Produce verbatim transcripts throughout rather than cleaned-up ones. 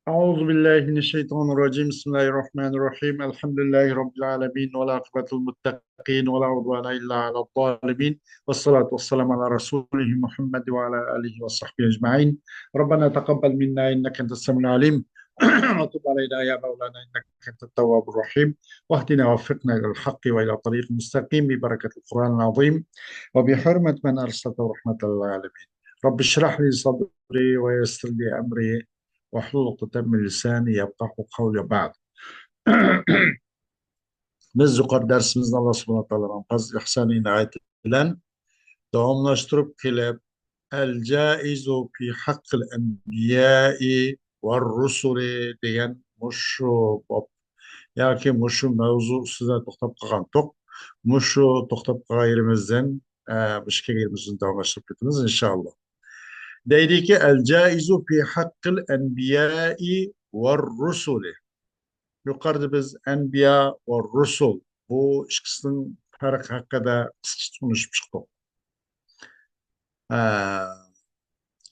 أعوذ بالله من الشيطان الرجيم. بسم الله الرحمن الرحيم. الحمد لله رب العالمين، والعاقبة للمتقين، ولا عدوان إلا على الظالمين، والصلاة والسلام على رسوله محمد وعلى آله وصحبه أجمعين. ربنا تقبل منا إنك أنت السميع العليم، وتب علينا يا مولانا إنك أنت التواب الرحيم، واهدنا ووفقنا إلى الحق وإلى طريق مستقيم ببركة القرآن العظيم وبحرمة من أرسلته رحمة للعالمين. رب اشرح لي صدري ويسر لي أمري واحلل عقدة من لساني يفقهوا قولي وبعد. بىز يۇقىرى دەرسىمىزنى ئاللا سۇبھانەھۇ ۋە تائالانىڭ پەزلى ئىھسانى ئىنايىتى بىلەن داۋاملاشتۇرۇپ كېلىپ، الجائز في حق الأنبياء والرسل دېگەن مۇشۇ باب ياكى مۇشۇ مەۋزۇ ئۈستىدە توختاپ قالغانتۇق. مۇشۇ توختاپ قالغان يېرىمىزدىن، ئە، مۇشۇ كەلگەن يېرىمىزدىن داۋاملاشتۇرۇپ كېتىمىز، ئىنشائاللا. دەيدىكى، الجائز في حق الأنبياء والرسل. يۇقىرىدا بىز ئەنبىيا ۋە رۇسۇل، بۇ ئىككىسىنىڭ پەرقى ھەققىدە قىسقىچە تونۇشۇپ چىقتۇق. ھە.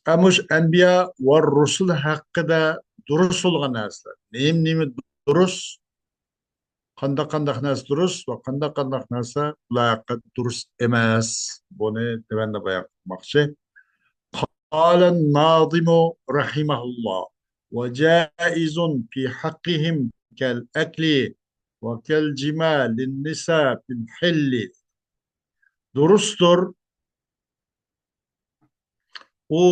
ئە، مۇشۇ ئەنبىيا ۋە رۇسۇل ھەققىدە دۇرۇس بولغان نەرسىلەر. نېمە، نېمە دۇرۇس؟ قانداق، قانداق نەرسە دۇرۇس ۋە قانداق، قانداق نەرسە بۇلار ھەققىدە دۇرۇس ئەمەس؟ بۇنى تۆۋەندە بايان قىلماقچى. قال الناظم رحمه الله: وجائز في حقهم كالأكل وكالجماع للنساء في الحل. دۇرۇستۇر، ئۇ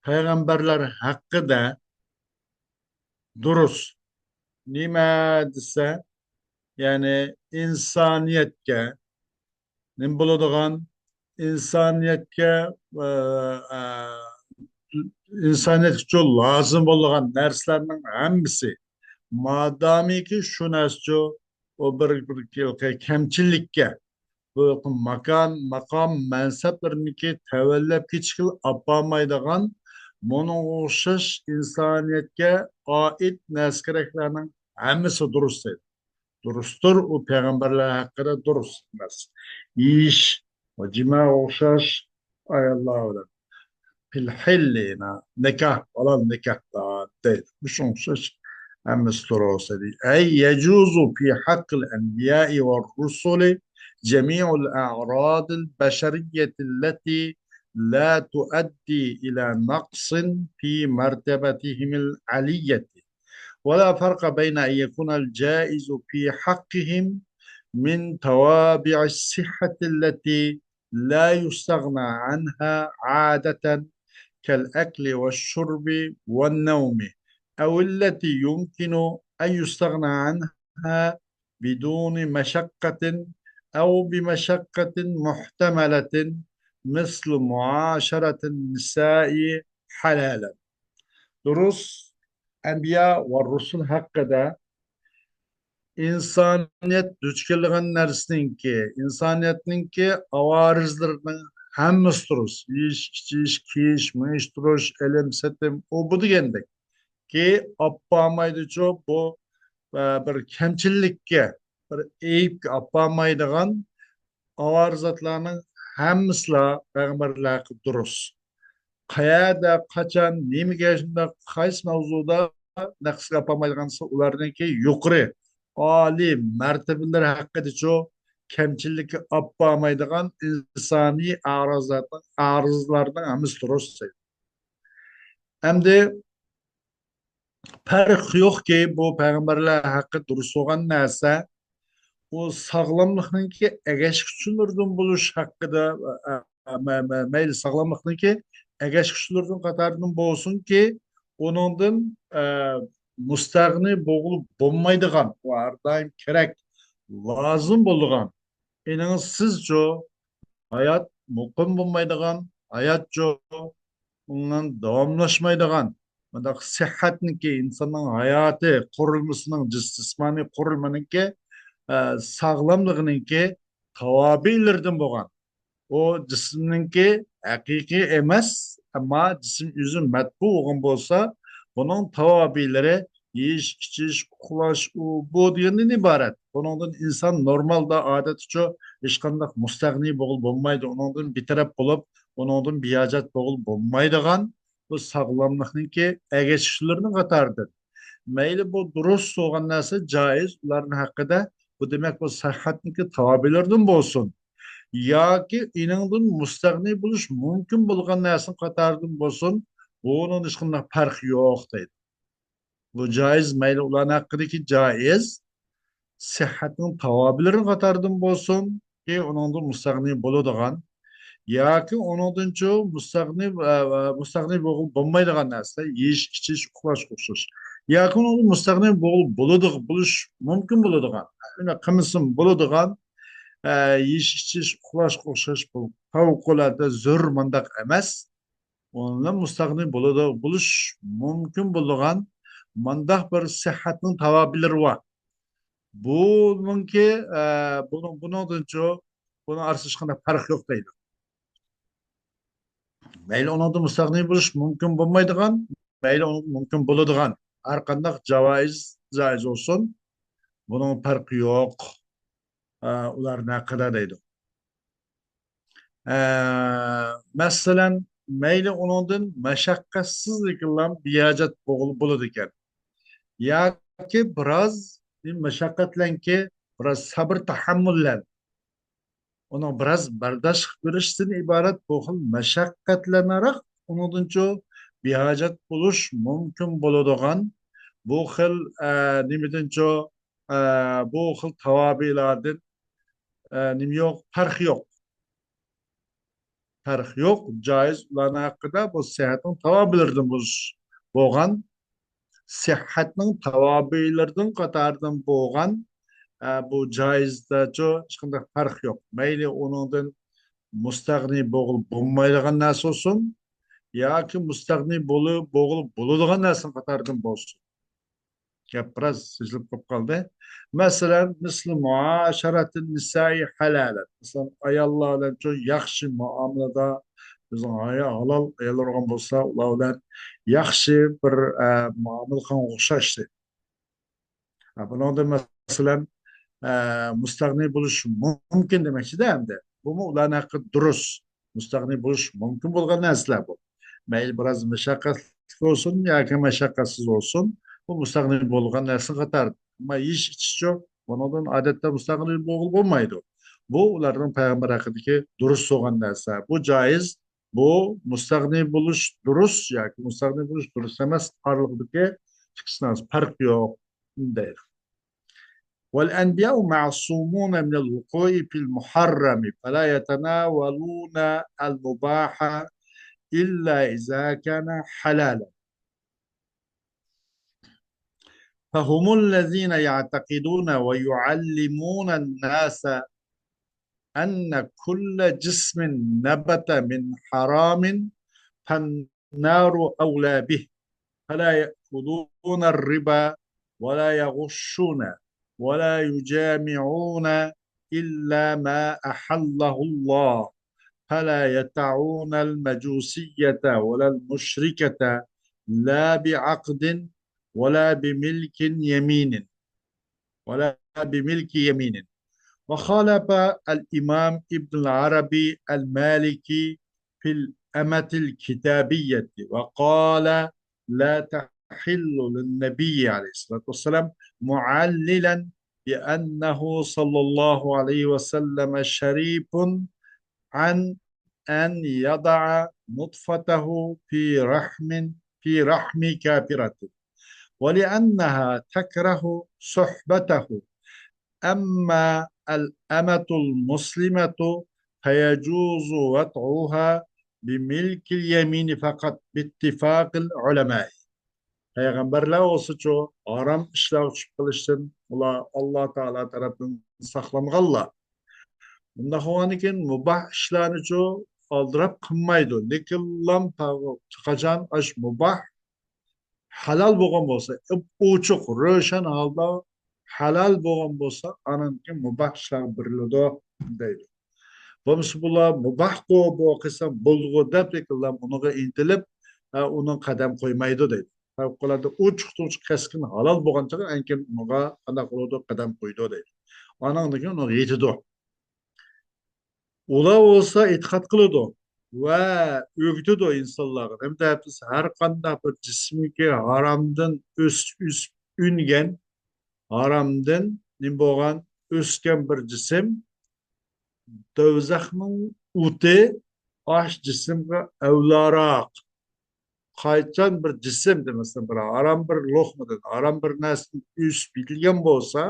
پەيغەمبەرلەر ھەققىدە دۇرۇس. نېمە دېسە، يەنى ئىنسانىيەتكە نېمە بولىدىغان، ئىنسانىيەتكە، ئە، ئە، ئىنسانىيەتكە لازىم بولىدىغان نەرسىلەرنىڭ ھەممىسى، مادامىكى شۇ نەرسىچۇ، ئۇ بىر، بىر كەمچىلىككە، بۇ ماكان، ماقام، مەنسەپلىرىنىڭكى تەۋەللەپ كېتىشكىلا ئاپارمايدىغان، مۇنىڭغا ئوخشاش ئىنسانىيەتكە ئائىت نەرسە-كېرەكلەرنىڭ ھەممىسى دۇرۇس دەيدۇ. دۇرۇستۇر، ئۇ پەيغەمبەرلەر ھەققىدە دۇرۇس ئەمەس. يېيىش ۋە جىماغا ئوخشاش ئاياللار بىلەن. في الحل، نىكاھ، ھالال نىكاھتا دەيدۇ. مۇشۇنىڭغا ئوخشاش ھەممىسى دۇرۇس دەيدۇ. أي يجوز في حق الأنبياء والرسل جميع الأعراض البشرية التي لا تؤدي إلى نقص في مرتبتهم العلية. ولا فرق بين أن يكون الجائز في حقهم من توابع الصحة التي لا يستغنى عنها عادة كالأكل والشرب والنوم، أو التي يمكن أن يستغنى عنها بدون مشقة أو بمشقة محتملة مثل معاشرة النساء حلالا. دۇرۇس، ئەنبىيا ۋە رۇسۇل ھەققىدە ئىنسانىيەت دۇچ كېلىدىغان نەرسىنىڭكى، ئىنسانىيەتنىڭكى ئاۋارىزلىرىنىڭ ھەممىسى دۇرۇس. يېيىش، ئىچىش، كىيىش، مېڭىش، تۇرۇش، ئېلىم، سېتىم، ئۇ بۇ دېگەندەك. كى ئاپارمايدىچۇ، بۇ، ئە، بىر كەمچىللىككە، بىر ئەيىبكە ئاپارمايدىغان ئاۋارە زاتلارنىڭ ھەممىسىلا پەيغەمبەرلەر ھەققىدە دۇرۇس. قەيەردە، قاچان، نېمىگە، شۇنداق قايسى مەۋزۇدا نەقىسكە ئاپارمايدىغان دېسە، ئۇلارنىڭكى يۇقىرى، ئالىي مەرتىۋىلىرى ھەققىدىچۇ، كەمچىللىككە ئاپارمايدىغان ئىنسانىي ئارىزلارنىڭ، ئارىزلارنىڭ ھەممىسى دۇرۇس. ئەمدى پەرق يوقكى، بۇ پەيغەمبەرلەر ھەققىدە دۇرۇس بولغان نەرسە، ئۇ ساغلاملىقنىڭكى ئەگەشكۈچىلىرىدىن بولۇش ھەققىدە، ئە، ئە، مە-، مە-، مەيلى ساغلاملىقنىڭكى ئەگەشكۈچىلىرىدىن قاتارىدىن بولسۇنكى، ئۇنىڭدىن، ئە، مۇستەغنى بولغىلى بولمايدىغان، ئۇ ھەر دائىم كېرەك، لازىم بولىدىغان، ئېنىڭسىزچۇ، ھايات مۇقىم بولمايدىغان، ھاياتچۇ، ئۇنىڭ داۋاملاشمايدىغان، مۇنداق سىھھەتنىڭكى، ئىنساننىڭ ھاياتى قۇرۇلمىسىنىڭ، جىس-، جىسمانىي قۇرۇلمىنىڭكى، ئە، ساغلاملىقىنىڭكى تاۋابىئلىرىدىن بولغان. ئۇ جىسىمنىڭكى ھەقىقىي ئەمەس، ئەمما جىسىم ئۆزى مەتبۇ بولغان بولسا، بۇنىڭ تاۋابىئلىرى يېيىش، ئىچىش، ئۇخلاش، ئۇ، بۇ دېگەندىن ئىبارەت. بۇنىڭدىن ئىنسان نورمالدا، ئادەتتىچۇ، ھېچقانداق مۇستەغنى بولغىلى بولمايدۇ. ئۇنىڭدىن بىتەرەپ بولۇپ، ئۇنىڭدىن بىھاجەت بولغىلى بولمايدىغان، بۇ ساغلاملىقنىڭكى ئەگەشكۈچلىرىنىڭ قاتارىدىن. مەيلى بۇ دۇرۇس بولغان نەرسە جائىز، ئۇلارنىڭ ھەققىدە بۇ، دېمەك، بۇ سىھھەتنىڭكى تاۋابىئلىرىدىن بولسۇن. ياكى ئېنىڭدىن مۇستەغنى بولۇش مۇمكىن بولغان نەرسىنىڭ قاتارىدىن بولسۇن، بۇنىڭدا ھېچقانداق پەرق يوق دەيدۇ. بۇ جائىز، مەيلى ئۇلارنىڭ ھەققىدىكى جائىز، سىھھەتنىڭ تاۋابىئلىرىنىڭ قاتارىدىن بولسۇن، كى ئۇنىڭدىن مۇستەغنى بولىدىغان، ياكى ئۇنىڭدىنچۇ مۇستەغنى، ئە، ئە، مۇستەغنى بولغىلى بولمايدىغان نەرسىلەر، يېيىش، ئىچىش، ئۇخلاشقا ئوخشاش. ياكى ئۇنىڭدىن مۇستەغنى بولغىلى بولىدىغ-، بولۇش مۇمكىن بولىدىغان، ئۇنى قىلمىسىمۇ بولىدىغان، ئە، يېيىش، ئىچىش، ئۇخلاشقا ئوخشاش بۇ پەۋقۇلئاددە زۆرۈر مانداق ئەمەس. ئۇنىڭدىن مۇستەغنى بولىدۇ، بولۇش مۇمكىن بولىدىغان مانداق بىر سىھھەتنىڭ تاۋابىئلىرى بار. بۇنىڭكى، ئە، بۇنىڭ، بۇنىڭدىنچۇ، بۇنىڭ ئارىسىدا ھېچقانداق پەرق يوق دەيدۇ. مەيلى ئۇنىڭدىن مۇستەغنى بولۇش مۇمكىن بولمايدىغان، مەيلى ئۇنىڭدىن مۇمكىن بولىدىغان ھەر قانداق جاۋائىز، جائىز بولسۇن، بۇنىڭ پەرقى يوق. ئە، ئۇلارنىڭ ھەققىدە دەيدۇ. ئە، مەسىلەن، مەيلى ئۇنىڭدىن مەشەققەتسىزلىكلا بىھاجەت بولغىلى بولىدىكەن. ياكى بىراز مەشەققەتلەنكى، بىراز سەبر تەھەممۇللەن. ئۇنىڭ بىراز بەرداشلىق بېرىشتىن ئىبارەت بۇ خىل مەشەققەتلەنەرەك، ئۇنىڭدىنچۇ بىھاجەت بولۇش مۇمكىن بولىدىغان بۇ خىل، ئە، نېمىدىنچۇ، ئە، بۇ خىل تاۋابىئلاردىن، ئە، نېمە يوق، پەرق يوق. پەرق يوق، جائىز ئۇلارنىڭ ھەققىدە بۇ سىھھەتنىڭ تاۋابىئلىرىدىن بولۇش، بولغان، سىھھەتنىڭ تاۋابىئلىرىدىن قاتارىدىن بولغان، ئە، بۇ جائىزدەچۇ ھېچقانداق پەرق يوق. مەيلى ئۇنىڭدىن مۇستەغنى بولغىلى بولمايدىغان نەرسە بولسۇن، ياكى مۇستەغنى بولۇ-، بولغىلى بولىدىغان نەرسىنىڭ قاتارىدىن بولسۇن. گەپ بىراز سىزىلىپ قېلىپ قالدى. مەسىلەن، مىسلى مۇئاشەرەتىن نىسائى ھەلالەن. مەسىلەن، ئاياللار بىلەن چوڭ ياخشى مۇئامىلىدە، بىزنىڭ ھايا-، ھالال ئاياللار بولغان بولسا، ئۇلار بىلەن ياخشى بىر، ئە، مۇئامىلە قىلغان ئوخشاشتى. ھە، بۇنىڭدا مەسىلەن، ئە، مۇستەغنى بولۇش مۇمكىن دېمەكچىدە ئەمدى. بۇمۇ ئۇلارنىڭ ھەققى دۇرۇس. مۇستەغنى بولۇش مۇمكىن بولغان نەرسىلەر بۇ. مەيلى بىراز مەشەققەتلىك بولسۇن ياكى مەشەققەتسىز بولسۇن، بۇ مۇستەغنى بولغان نەرسە قاتارىدىن. ئەمما يېيىش ئىچىشچۇ، بۇنىڭدىن ئادەتتە مۇستەغنى بولغىلى بولمايدۇ. بۇ ئۇلارنىڭ پەيغەمبەر ھەققىدىكى دۇرۇس بولغان نەرسە. بۇ جائىز، بۇ مۇستەغنى بولۇش دۇرۇس ياكى مۇستەغنى بولۇش دۇرۇس ئەمەس ئارىلىقىدىكى ئىككىسىنىڭ پەرقى يوق دەيدۇ. والأنبياء معصومون من الوقوع في المحرم فلا يتناولون المباح إلا إذا كان حلالا. فهم الذين يعتقدون ويعلمون الناس أن كل جسم نبت من حرام فالنار أولى به، فلا يأكلون الربا ولا يغشون ولا يجامعون إلا ما أحله الله، فلا يطعون المجوسية ولا المشركة لا بعقد ولا بملك يمين، ولا بملك يمين. وخالف الإمام ابن العربي المالكي في الأمة الكتابية وقال: لا تحل للنبي عليه الصلاة والسلام، معللا بأنه صلى الله عليه وسلم شريف عن أن يضع نطفته في رحم، في رحم كافرة، ولأنها تكره صحبته. أما الأمة المسلمة فيجوز وضعها بملك اليمين فقط باتفاق العلماء. پەيغەمبەرلەر بولسىچۇ، ھارام ئىشلارغا چۈشۈپ قېلىشتىن ئۇلار ئاللا تائالا تەرەپتىن ساقلانغانلار. بۇنداق بولغاندىن كېيىن مۇباھ ئىشلارنىچۇ ئالدىراپ قىلمايدۇ. لېكىنلا قاچان ئاش مۇباھ، ھالال بولغان بولسا، ئوچۇق، روشەن ھالدا ھالال بولغان بولسا، ئانىڭدىن كېيىن مۇباھ ئىشلارغا بېرىلىدۇ دەيدۇ. بولمىسا بۇلار مۇباھقۇ، بۇ قىلسام بولىدىغۇ دەپ، لېكىنلا ئۇنىڭغا ئىنتىلىپ، ئە، ئۇنىڭ قەدەم قويمايدۇ دەيدۇ. پەۋقۇلئاددە ئوچۇق-توچۇق كەسكىن ھالال بولغان چېغى ئەنكىن ئۇنىڭغا قانداق بولىدۇ، قەدەم قويىدۇ دەيدۇ. ئانىڭدىن كېيىن ئۇنىڭغا يېتىدۇ. ئۇلار بولسا ئېتىقاد قىلىدۇ. ۋە ئۆگىتىدۇ ئىنسانلارغا. نېمە دەپ دېسە، ھەر قانداق بىر جىسىمكى ھارامدىن ئۆس-، ئۆسۈپ ئۈنگەن، ھارامدىن نېمە بولغان، ئۆسكەن بىر جىسىم، دوزاخنىڭ ئوتى ئاش جىسىمغا ئەۋلاراق. قاچان بىر جىسىم، دېمەسەن، بىر ھارام بىر لوقمىدىن، ھارام بىر نەرسىدىن ئۆسۈپ يېتىلگەن بولسا،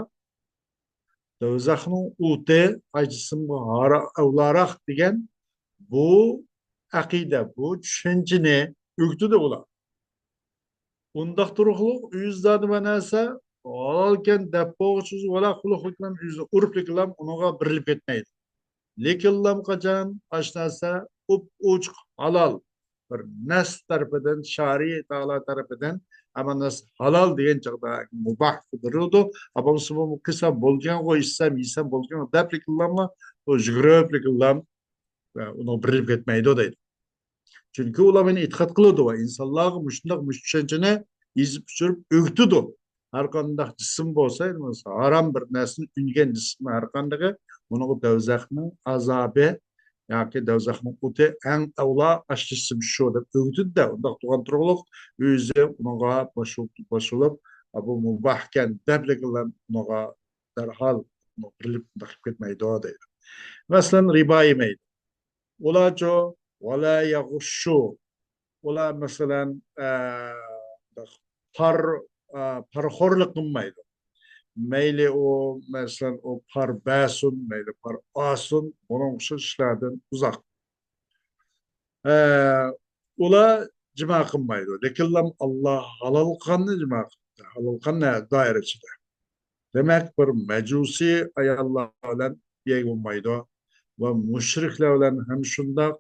دوزاخنىڭ ئوتى ئاش جىسىمغا ھارا-، ئەۋلاراق دېگەن بۇ ئەقىدە، بۇ چۈشەنچىنى ئۆگىتىدۇ ئۇلار. ئۇنداق تۇرۇقلۇق ئۆزى زادى بىر نەرسە ھالالكەن دەپ بولغۇچە، ۋالا قۇلۇقلۇق بىلەن ئۆزى ئۇرۇپلۇق بىلەن ئۇنىڭغا بېرىلىپ كەتمەيدۇ. لېكىنلا قاچان ئاشۇ نەرسە ئوپئوچۇق ھالال، بىر نەس تەرىپىدىن، شارىئى تائالا تەرىپىدىن، ئەمما نەس ھالال دېگەن چاغدا مۇباھ بېرىلىدۇ. ئاپامسىمۇ قىلسام بولغانغۇ، ئىچسەم، يېسەم بولغانغۇ دەپلىكىنلاملا، ئۇ يۈگۈرۈپلىكىنلام ئۇنىڭغا بېرىلىپ كەتمەيدۇ دەيدۇ. چۈنكى ئۇلار مېنى ئېتىقاد قىلىدۇ ۋە ئىنسانلارغا مۇشۇنداق مۇشۇ چۈشەنچىنى يېزىپ چۈشۈرۈپ ئۆگىتىدۇ. ھەر قانداق جىسىم بولسا، ھارام بىر نەرسىنى ئۈنگەن جىسىم ھەر قاندىقى، ئۇنىڭغا دوزاخنىڭ ئازابى ياكى دوزاخنىڭ ئوتى ئەڭ ئەۋلا ئاش جىسىم شۇ دەپ ئۆگىتىدۇ-دە، ئۇنداق تۇغان تۇرۇقلۇق ئۆزى ئۇنىڭغا باشلىنىپ، بۇ مۇباھكەن دەپلىكىنلام ئۇنىڭغا دەرھال بېرىلىپ بېقىپ كەتمەيدۇ دەيدۇ. مەسىلەن، رىبا يېمەيدۇ. ئۇلارچۇ، ۋەلا يەغۇششۇ. ئۇلار، مەسىلەن، ئە، پار، ئە، پارىخورلۇق قىلمايدۇ. مەيلى ئۇ، مەسىلەن، ئۇ پار بەرسۇن، مەيلى پار ئالسۇن، بۇنىڭ ئوخشاش ئىشلاردىن ئۇزاق. ئە، ئۇلار جىما قىلمايدۇ. لېكىنلا ئاللا ھالال قىلغاننى جىما قىلىدۇ. ھالال قىلغان دائىرە ئىچىدە. دېمەك، بىر مەجۇسىي ئاياللار بىلەن بىر يەرگە بولمايدۇ. ۋە مۇشرىكلار بىلەن ھەم شۇنداق.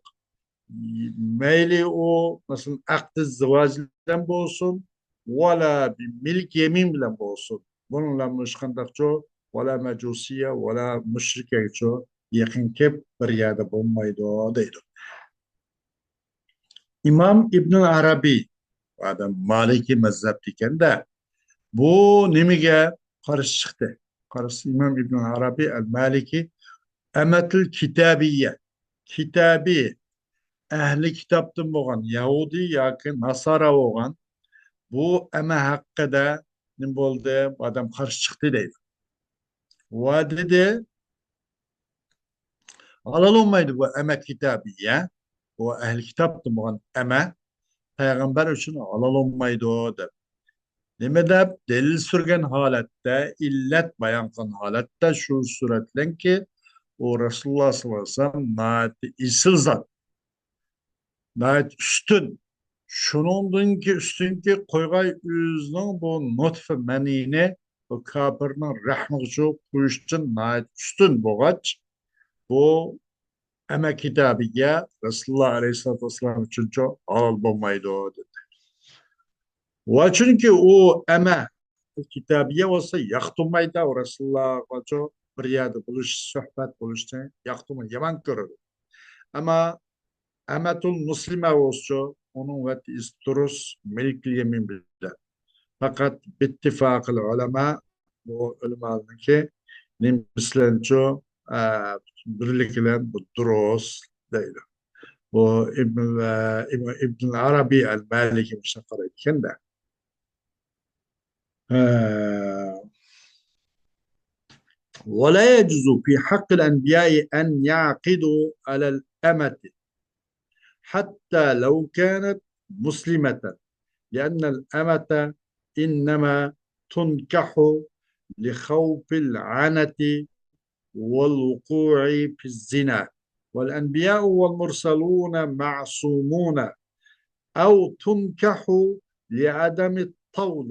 مەيلى ئۇ، مەسىلەن، ئەقدى زىۋاج بىلەن بولسۇن، ۋەلا بىر مىلك يەمىن بىلەن بولسۇن. بۇنىڭ بىلەن ھېچقانداقچۇ، ۋەلا مەجۇسىيە، ۋەلا مۇشرىكەگىچۇ يېقىن كېلىپ بىر يەردە بولمايدۇ دەيدۇ. ئىمام ئىبنۇل ئارابىي، ئادەم مالىكىي مەزھەپتە ئىكەن-دە، بۇ نېمىگە قارشى چىقتى؟ قارىسا، ئىمام ئىبنۇل ئارابىي ئەل مالىكىي، ئەمەتىل كىتابىيە، كىتابىي، ئەھلى كىتابتىن بولغان، يەھۇدىي ياكى ناسارا بولغان بۇ ئەمە ھەققىدە نېمە بولدى؟ بۇ ئادەم قارشى چىقتى دەيدۇ. ۋە دېدى، ھالال بولمايدۇ بۇ ئەمە كىتابىيە، بۇ ئەھلى كىتابتىن بولغان ئەمە پەيغەمبەر ئۈچۈن ھالال بولمايدۇ دەپ. نېمە دەپ دەلىل سۈرگەن ھالەتتە، ئىللەت بايان قىلغان ھالەتتە شۇ سۈرەت بىلەنكى، ئۇ رەسۇلۇللا ساللاللاھۇ ئەلەيھى ۋەسەللەم ناھايىتى ئېسىل زات. ناھايىتى ئۈستۈن. شۇنىڭدىنكى ئۈستۈنكى قويغاي ئۆزىنىڭ بۇ نۇتفە مەنىيىنى بۇ كاپىرنىڭ رەھمىگىچۇ قويۇشتىن ناھايىتى ئۈستۈن بولغاچ، بۇ ئەمە كىتابىيە رەسۇلۇللا ئەلەيھىسسالاتۇ ۋەسسالام ئۈچۈنچۇ ھالال بولمايدۇ دېدى. ۋە چۈنكى ئۇ ئەمە كىتابىيە بولسا ياقتۇرمايدۇ، ئۇ رەسۇلۇللاغىچۇ بىر يەردە بولۇش، سۆھبەت بولۇشنى ياقتۇرمايدۇ، يامان كۆرىدۇ. ئەمما ئەمەتۇل مۇسلىمە بولسىچۇ، ئۇنىڭ ۋەتى ئىز تۇرۇس، مىلكىل يەمىن بىلەن. پەقەت بىتتىفاقىل ئۆلەما، بۇ ئۆلىمالارنىڭكى نېمىسى بىلەنچۇ، ئە، بىرلىكى بىلەن بۇ دۇرۇس دەيدۇ. بۇ ئىبن، ئە، ئىبن، ئىبن ئارابىي ئەل مالىكى مۇشۇنداق قارايدىكەن-دە. ئە، ولا يجوز في حق الأنبياء أن يعقدوا على الأمة حتى لو كانت مسلمة، لأن الأمة إنما تنكح لخوف العنة والوقوع في الزنا، والأنبياء والمرسلون معصومون، أو تنكح لعدم الطول،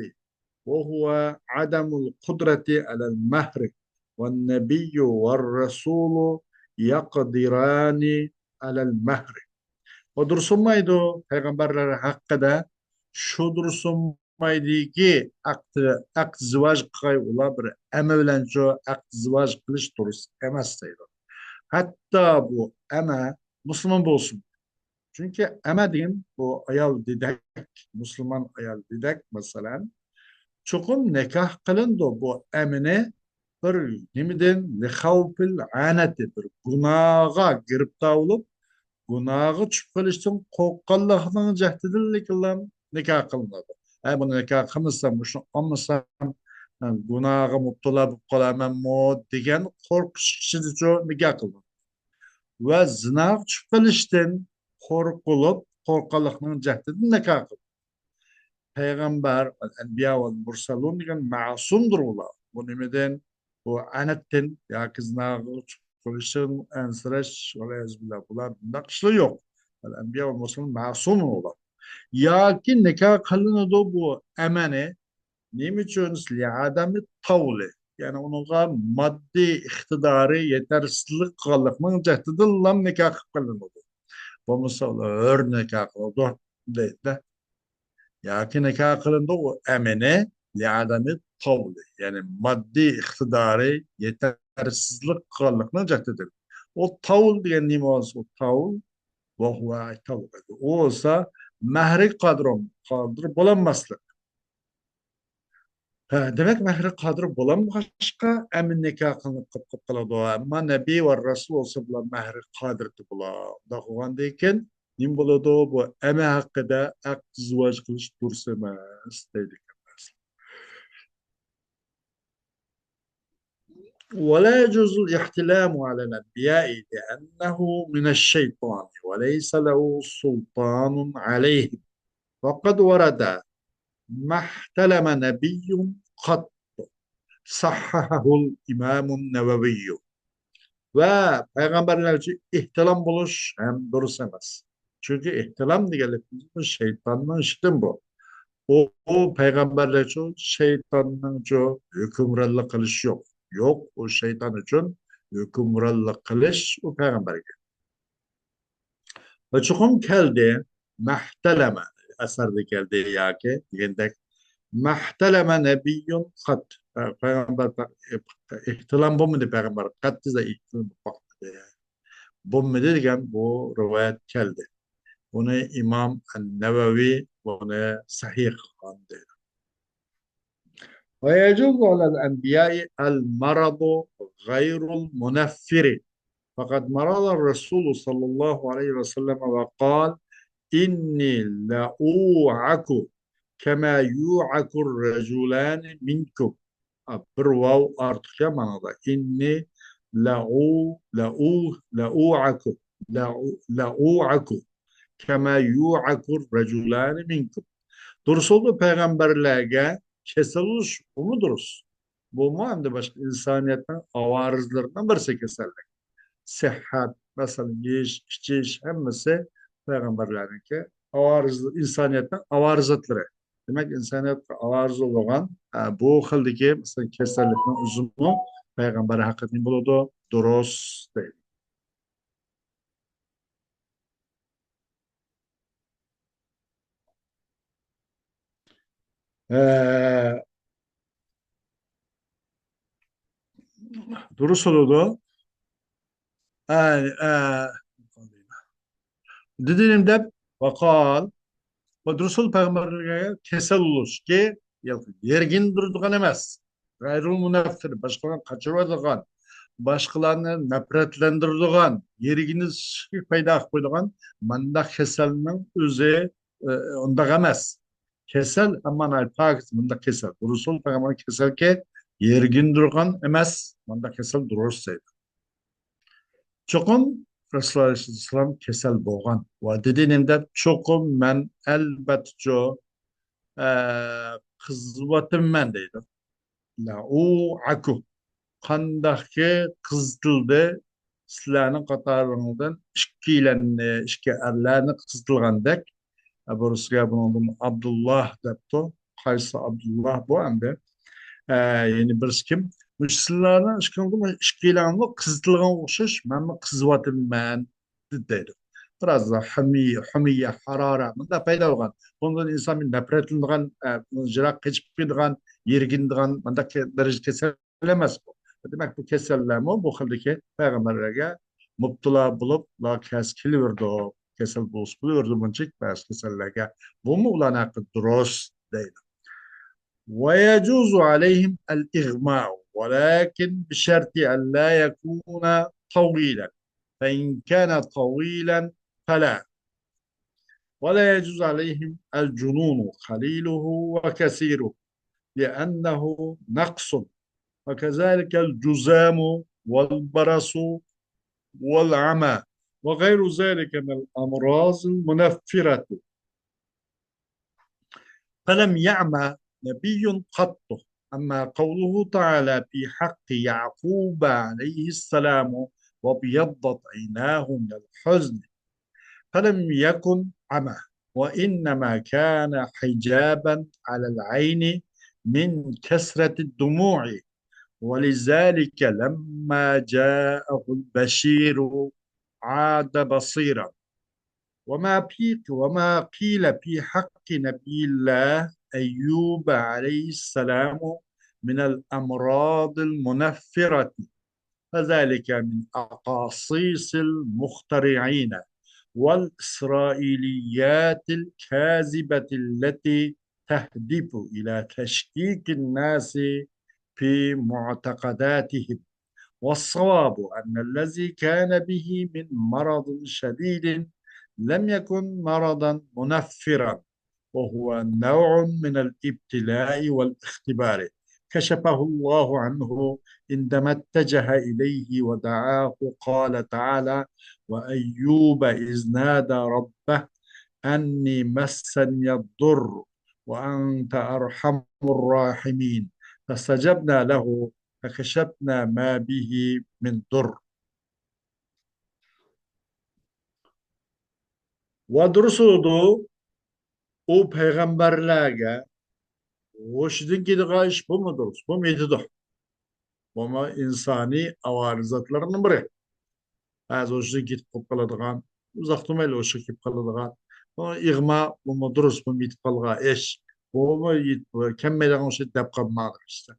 وهو عدم القدرة على المهر، والنبي والرسول يقدران على المهر. ئۇ دۇرۇس بولمايدۇ، پەيغەمبەرلەر ھەققىدە شۇ دۇرۇس بولمايدۇكى، ئەقدى، ئەقدى زىۋاج قىلغاي ئۇلار بىر ئەمە بىلەنچۇ ئەقدى زىۋاج قىلىش دۇرۇس ئەمەس دەيدۇ. ھەتتا بۇ ئەمە مۇسۇلمان بولسۇن. چۈنكى ئەمە دېگەن بۇ ئايال دېدەك، مۇسۇلمان ئايال دېدەك، مەسىلەن، چوقۇم نىكاھ قىلىنىدۇ بۇ ئەمىنى بىر نېمىدىن، لىخەۋپىل ئەنەتى، بىر گۇناھقا گىرىپتار بولۇپ، گۇناھقا چۈشۈپ قېلىشتىن قورققانلىقنىڭ جەھىتىدىنلا نىكاھ قىلىنىدۇ. ھە، بۇنى نىكاھ قىلمىسام، مۇشۇنى ئالمىسام، گۇناھقا مۇپتىلا بولۇپ قالامەنمۇ دېگەن قورقۇش ئىچىدىچۇ نىكاھ قىلىنىدۇ. ۋە زىناغا چۈشۈپ قېلىشتىن قورقۇلۇپ، قورققانلىقنىڭ جەھىتىدىن نىكاھ قىلىنىدۇ. پەيغەمبەر، ئەنبىيا ۋە مۇرسەلۇن دېگەن مەسۇمدۇر ئۇلار. بۇ نېمىدىن؟ بۇ ئەنەتتىن ياكى زىناغا چۈشۈپ قېلىشتىن ئەنسىرەش، ۋەلىيەزۇبىللا، بۇلار بۇنداق ئىشلار يوق. ئەنبىيا ۋە مۇرسەلۇن مەسۇم ئۇلار. ياكى نىكاھ قىلىنىدۇ بۇ ئەمەنى. نېمە ئۈچۈن؟ لىئادەمى تاۋلى. يەنى ئۇنىڭغا ماددىي ئىقتىدارى يېتەرسىزلىك قىلغانلىقنىڭ جەھىتىدىنلا نىكاھ قىلىپ قىلىنىدۇ. بولمىسا ئۇلار ھۆر نىكاھ قىلىدۇ دەيدۇ. ياكى نىكاھ قىلىنىدۇ ئۇ ئەمىنى لىئادەمى تاۋلى. يەنى ماددىي ئىقتىدارى يېتەرسىزلىك قىلغانلىقنىڭ جەھىتىدىن. ئۇ تاۋل دېگەن نېمە بولسا، ئۇ تاۋل، ۋەھۇۋە تاۋل. ئۇ بولسا مەھرىگە قادىر، قادىر بولالماسلىق. ھە، دېمەك، مەھرىگە قادىر بولالمىغاچقا، ئەمىن نىكاھ قىلىنىپ قېلىپ قالىدۇ. ئەمما نەبىي ۋە رەسۇل بولسا، بۇلار مەھرىگە قادىرتى بۇلار. ئۇنداق بولغاندىكىن، نېمە بولىدۇ؟ بۇ ئەمە ھەققىدە ئەقدى زىۋاج قىلىش دۇرۇس ئەمەس، دەيدىكەن. ولا يجوز الاحتلام على الأنبياء لأنه من الشيطان وليس له سلطان عليهم. وقد ورد ما احتلم نبي قط. صححه الإمام النووي. ۋە پەيغەمبەرلەرگە ئېھتىلام بولۇش ھەم دۇرۇس ئەمەس. چۈنكى ئېھتىلام دېگەنلىكىمىز بۇ شەيتاننىڭ ئىشىدىن بۇ. ئۇ، ئۇ پەيغەمبەرلەرچۇ شەيتاننىڭچۇ ھۆكۈمرانلىق قىلىشى يوق. يوق، ئۇ شەيتان ئۈچۈن ھۆكۈمرانلىق قىلىش ئۇ پەيغەمبەرگە. ۋە چوقۇم كەلدى، مەھتەلەمە، ئەسەردە كەلدى ياكى دېگەندەك، مەھتەلەمە نەبىييۇن قەت، پەيغەمبەر ئېھتىلام بولمىدى، پەيغەمبەر قەت دېسە ئېھتىلام بولمىدى. بولمىدى دېگەن بۇ رىۋايەت كەلدى. بۇنى ئىمام ئەن-نەۋەۋى بۇنى سەھىھ قىلغان دەيدۇ. ويجوز على الأنبياء المرض غير المنفر، فقد مرض الرسول صلى الله عليه وسلم وقال: إني لأوعك كما يوعك الرجلان منكم. بىر ۋاۋ ئارتۇق يا مانىدا. إني لأو، لأو، لأوعك، لأو، لأوعك كما يوعك الرجلان منكم. دۇرۇسىدا پەيغەمبەرلەرگە كېسەل بولۇش، بۇمۇ دۇرۇس. بۇمۇ ئەمدى باشقا ئىنسانىيەتنىڭ ئاۋارىزلىرىنىڭ بىرسى كېسەللىك. سىھھەت، مەسىلەن، يېيىش، ئىچىش، ھەممىسى پەيغەمبەرلەرنىڭكى ئاۋارىز-، ئىنسانىيەتنىڭ ئاۋارىزاتلىرى. دېمەك، ئىنسانىيەتكە ئاۋارىز بولغان، ئە، بۇ خىلدىكى، مەسىلەن، كېسەللىكنىڭ ئۆزىمۇ پەيغەمبەر ھەققىدىن بولىدۇ، دۇرۇس دەيدۇ. ئە، دۇرۇس بولىدۇ. ئە، ئە، دېدىم دەپ، ۋەقال، ۋە رەسۇل پەيغەمبەرلەرگە كېسەل بولۇشكى يەرگىندۈرىدىغان ئەمەس. غەيرۇل مۇنەففىر، باشقىلارنى قاچۇرۇۋېتىدىغان، باشقىلارنى نەپرەتلەندۈرىدىغان، يەرگىنىش پەيدا قىلىپ قويىدىغان مانداق كېسەلنىڭ ئۆزى، ئە، ئۇنداق ئەمەس. كېسەل، ئەمما ناھايىتى پاكىز مۇنداق كېسەل. رەسۇل پەيغەمبەر كېسەلكى يەرگىندۈرىدىغان ئەمەس، مانداق كېسەل دۇرۇس دەيدۇ. چوقۇم رەسۇلۇللا ئەلەيھىسسالام كېسەل بولغان. ۋە دېدى نېمە دەپ؟ چوقۇم مەن ئەلبەتتىچۇ، ئە، قىزىۋاتىمەن دەيدۇ. لەئۇئەكۇ. قانداقكى قىزىتىلدى سىلەرنىڭ قاتارىڭلاردىن ئىككىلەننى، ئىككى ئەرلەرنى قىزىتىلغاندەك. ئە، بۇرۇسىغا بۇنىڭدىن ئابدۇللا دەپتۇ. قايسى ئابدۇللا بۇ ئەمدى؟ ئە، يەنى بىرسى كىم؟ مۇشۇ سىلەرنىڭ ئىككىڭلارمۇ قىزىتىلغانغا ئوخشاش، مەنمۇ قىزىۋاتىمەن دەيدۇ. بىراز ھۇمىيە، ھۇمىيە، ھارارە، مۇنداق پەيدا بولغان. بۇندىن ئىنسان بىر نەپرەتلىنىدىغان، ئە، يىراق قېچىپ كېتىدىغان، يېرىگىنىدىغان، مۇنداق دەرىجىلىك كېسەل ئەمەس بۇ. دېمەك، بۇ كېسەللەرمۇ بۇ خىلدىكى پەيغەمبەرلەرگە مۇپتىلا بولۇپ، ئۇلار كەس-، كېلىۋېرىدۇ. كېسەل بولسا بولۇۋېرىدۇ، بۇنچىلىك بەزى كېسەللەرگە. بۇمۇ ئۇلارنىڭ ھەققىدە دۇرۇس دەيدۇ. ويجوز عليهم الإغماء، ولكن بشرط أن لا يكون طويلا، فإن كان طويلا فلا، ولا يجوز عليهم الجنون قليله وكثيره، لأنه نقص، وكذلك الجذام والبرص والعمى وغير ذلك من الأمراض المنفرة. فلم يعم نبي قط. أما قوله تعالى في حق يعقوب عليه السلام: "وابيضت عيناه من الحزن"، فلم يكن عمى، وإنما كان حجابا على العين من كثرة الدموع، ولذلك لما جاءه البشير عاد بصيرا. وما في، وما قيل في حق نبي الله أيوب عليه السلام من الأمراض المنفرة، فذلك من أقاصيص المخترعين والإسرائيليات الكاذبة التي تهدف إلى تشكيك الناس في معتقداتهم. والصواب أن الذي كان به من مرض شديد لم يكن مرضا منفرا، وهو نوع من الابتلاء والاختبار كشفه الله عنه عندما اتجه إليه ودعاه. قال تعالى: "وأيوب إذ نادى ربه أني مسني الضر وأنت أرحم الراحمين فاستجبنا له فكشفنا ما به من ضر". ۋە دۇرۇس بولىدۇ، ئۇ پەيغەمبەرلەرگە ھوشىدىن كېتىدىغان ئىش بۇمۇ دۇرۇس، بۇمۇ يېتىدۇ. بۇمۇ ئىنسانىي ئاۋارە زاتلارنىڭ بىرى. بەزى ھوشىدىن كېتىپ قالىدىغان، ئۇزاق تۇرمايلا ھوشىغا كېلىپ قالىدىغان. بۇ ئىغما، بۇمۇ دۇرۇس، بۇمۇ يېتىپ قالغان ئىش. بۇمۇ يېتىپ، كەلمەيدىغان ئىش دەپ قالماڭلار ئىشتە.